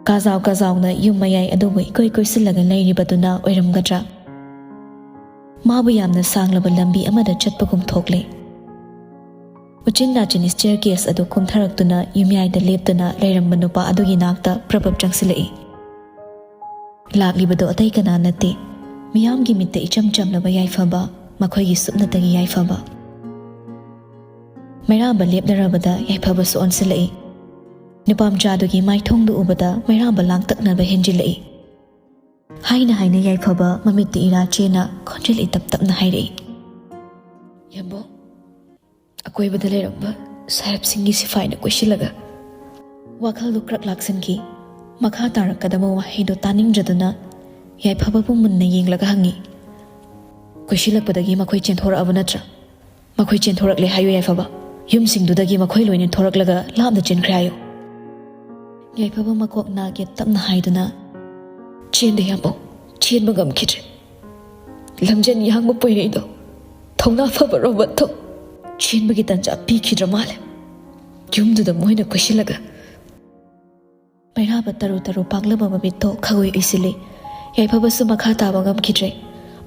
ꯀꯥꯖꯥꯎ ꯀꯥꯖꯥꯎꯅ ꯌꯨꯝ ꯃꯌꯥꯏ ꯑꯗꯨꯕꯨ ꯏꯀꯣꯏ ꯀꯣꯏꯁꯤꯜꯂꯒ ꯂꯩꯔꯤꯕꯗꯨꯅ ꯑꯣꯏꯔꯝꯒꯗ꯭ꯔꯥ? ꯃꯥꯕꯨ ꯌꯥꯝꯅ ꯁꯥꯡꯂꯕ ꯂꯝꯕꯤ ꯑꯃꯗ ꯆꯠꯄꯒꯨꯝ ꯊꯣꯛꯂꯦ꯫ ꯎꯆꯤꯟ ꯅꯥꯆꯤꯟ staircase ꯑꯗꯨ ꯀꯨꯝꯊꯔꯛꯇꯨꯅ ꯌꯨꯝꯌꯥꯏꯗ ꯂꯦꯞꯇꯨꯅ ꯂꯩꯔꯝꯕ ꯅꯨꯄꯥ ꯑꯗꯨꯒꯤ ꯅꯥꯛꯇ ꯄ꯭ꯔꯞ ꯄ꯭ꯔꯞ ꯆꯪꯁꯤꯜꯂꯛꯏ꯫ ꯂꯥꯛꯂꯤꯕꯗꯨ ꯑꯇꯩ ꯀꯅꯥ ꯅꯠꯇꯦ, ꯃꯤꯌꯥꯝꯒꯤ ꯃꯤꯠꯇ ꯏꯆꯝ ꯆꯝꯂꯕ ꯌꯥꯏꯐꯕ, ꯃꯈꯣꯏꯒꯤ ꯁꯨꯞꯅꯇꯒꯤ ꯌꯥꯏꯐꯕ꯫ ꯃꯩꯔꯥꯕ ꯂꯦꯞꯅꯔꯕꯗ ꯌꯥꯏꯐꯕꯁꯨ ꯑꯣꯟꯁꯤꯜꯂꯛꯏ꯫ ꯅꯨꯄꯥꯃꯆꯥꯗꯨꯒꯤ ꯃꯥꯏꯊꯣꯡꯗꯨ ꯎꯕꯗ ꯃꯩꯔꯥꯕ ꯂꯥꯡꯇꯛꯅꯕ ꯍꯦꯟꯖꯤꯜꯂꯛꯏ꯫ ꯍꯥꯏꯅ ꯍꯥꯏꯅ ꯌꯥꯏꯐꯕ ꯃꯃꯤꯠꯇ ꯏꯔꯥ ꯆꯦꯟꯅ ꯈꯣꯟꯖꯦꯜ ꯏꯇꯞ ꯇꯞꯅ ꯍꯥꯏꯔꯛꯏ, "ꯌꯥꯝꯕꯨꯡ, ꯑꯀꯣꯏꯕꯗ ꯂꯩꯔꯝꯕ ꯁꯥꯍꯦꯕꯁꯤꯡꯒꯤ ꯁꯤꯐꯥꯏꯅ ꯀꯣꯏꯁꯤꯜꯂꯒ꯫" ꯋꯥꯈꯜꯗꯨ ꯀ꯭ꯔꯛ ꯂꯥꯛꯁꯤꯟꯈꯤ꯫ ꯃꯈꯥ ꯇꯥꯔꯛꯀꯗꯕ ꯋꯥꯍꯩꯗꯨ ꯇꯥꯅꯤꯡꯗ꯭ꯔꯗꯨꯅ ꯌꯥꯏꯐꯕꯕꯨ ꯃꯨꯟꯅ ꯌꯦꯡꯂꯒ ꯍꯪꯉꯤ, "ꯀꯣꯏꯁꯤꯜꯂꯛꯄꯗꯒꯤ ꯃꯈꯣꯏ ꯆꯦꯟꯊꯣꯔꯛꯑꯕ ꯅꯠꯇ꯭ꯔꯥ? ꯃꯈꯣꯏ ꯆꯦꯟꯊꯣꯔꯛꯂꯦ ꯍꯥꯏꯌꯨ ꯌꯥꯏꯐꯕ꯫ ꯌꯨꯝꯁꯤꯡꯗꯨꯗꯒꯤ ꯃꯈꯣꯏ ꯂꯣꯏꯅ ꯊꯣꯔꯛꯂꯒ ꯂꯥꯞꯅ ꯆꯦꯟꯈ꯭ꯔꯦ ꯍꯥꯏꯌꯨ꯫" ꯌꯥꯏꯐꯕ ꯃꯀꯣꯛ ꯅꯥꯒꯦ ꯇꯞꯅ ꯍꯥꯏꯗꯨꯅ, "ꯆꯦꯟꯗꯦ ꯌꯥꯝꯕꯨꯡ, ꯆꯦꯟꯕ ꯉꯝꯈꯤꯗ꯭ꯔꯦ꯫ ꯂꯝꯖꯦꯟ ꯌꯥꯡꯕ ꯄꯣꯏꯔꯩꯗꯣ, ꯊꯧꯅꯥ ꯐꯕ ꯔꯣꯕꯣꯠꯇꯣ ꯆꯦꯟꯕꯒꯤ ꯇꯟꯖꯥ ꯄꯤꯈꯤꯗ꯭ꯔ ꯃꯥꯜꯂꯦ꯫ ꯌꯨꯝꯗꯨꯗ ꯃꯣꯏꯅ ꯀꯣꯏꯁꯤꯜꯂꯒ꯫" ꯃꯩꯔꯥꯕ ꯇꯔꯨ ꯇꯔꯨ ꯄꯥꯛꯂꯕ ꯃꯃꯤꯠꯇꯣ ꯈꯪꯎꯏ ꯎꯏꯁꯤꯜꯂꯤ꯫ ꯌꯥꯏꯐꯕꯁꯨ ꯃꯈꯥ ꯇꯥꯕ ꯉꯝꯈꯤꯗ꯭ꯔꯦ꯫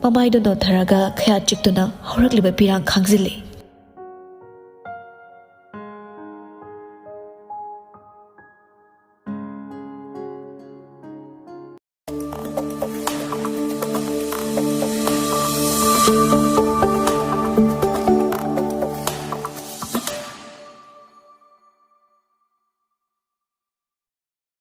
ꯃꯃꯥꯏꯗꯨ ꯅꯣꯟꯊꯔꯒ ꯈꯌꯥꯠ ꯆꯤꯛꯇꯨꯅ ꯍꯧꯔꯛꯂꯤꯕ ꯄꯤꯔꯥꯡ ꯈꯥꯡꯖꯤꯜꯂꯤ꯫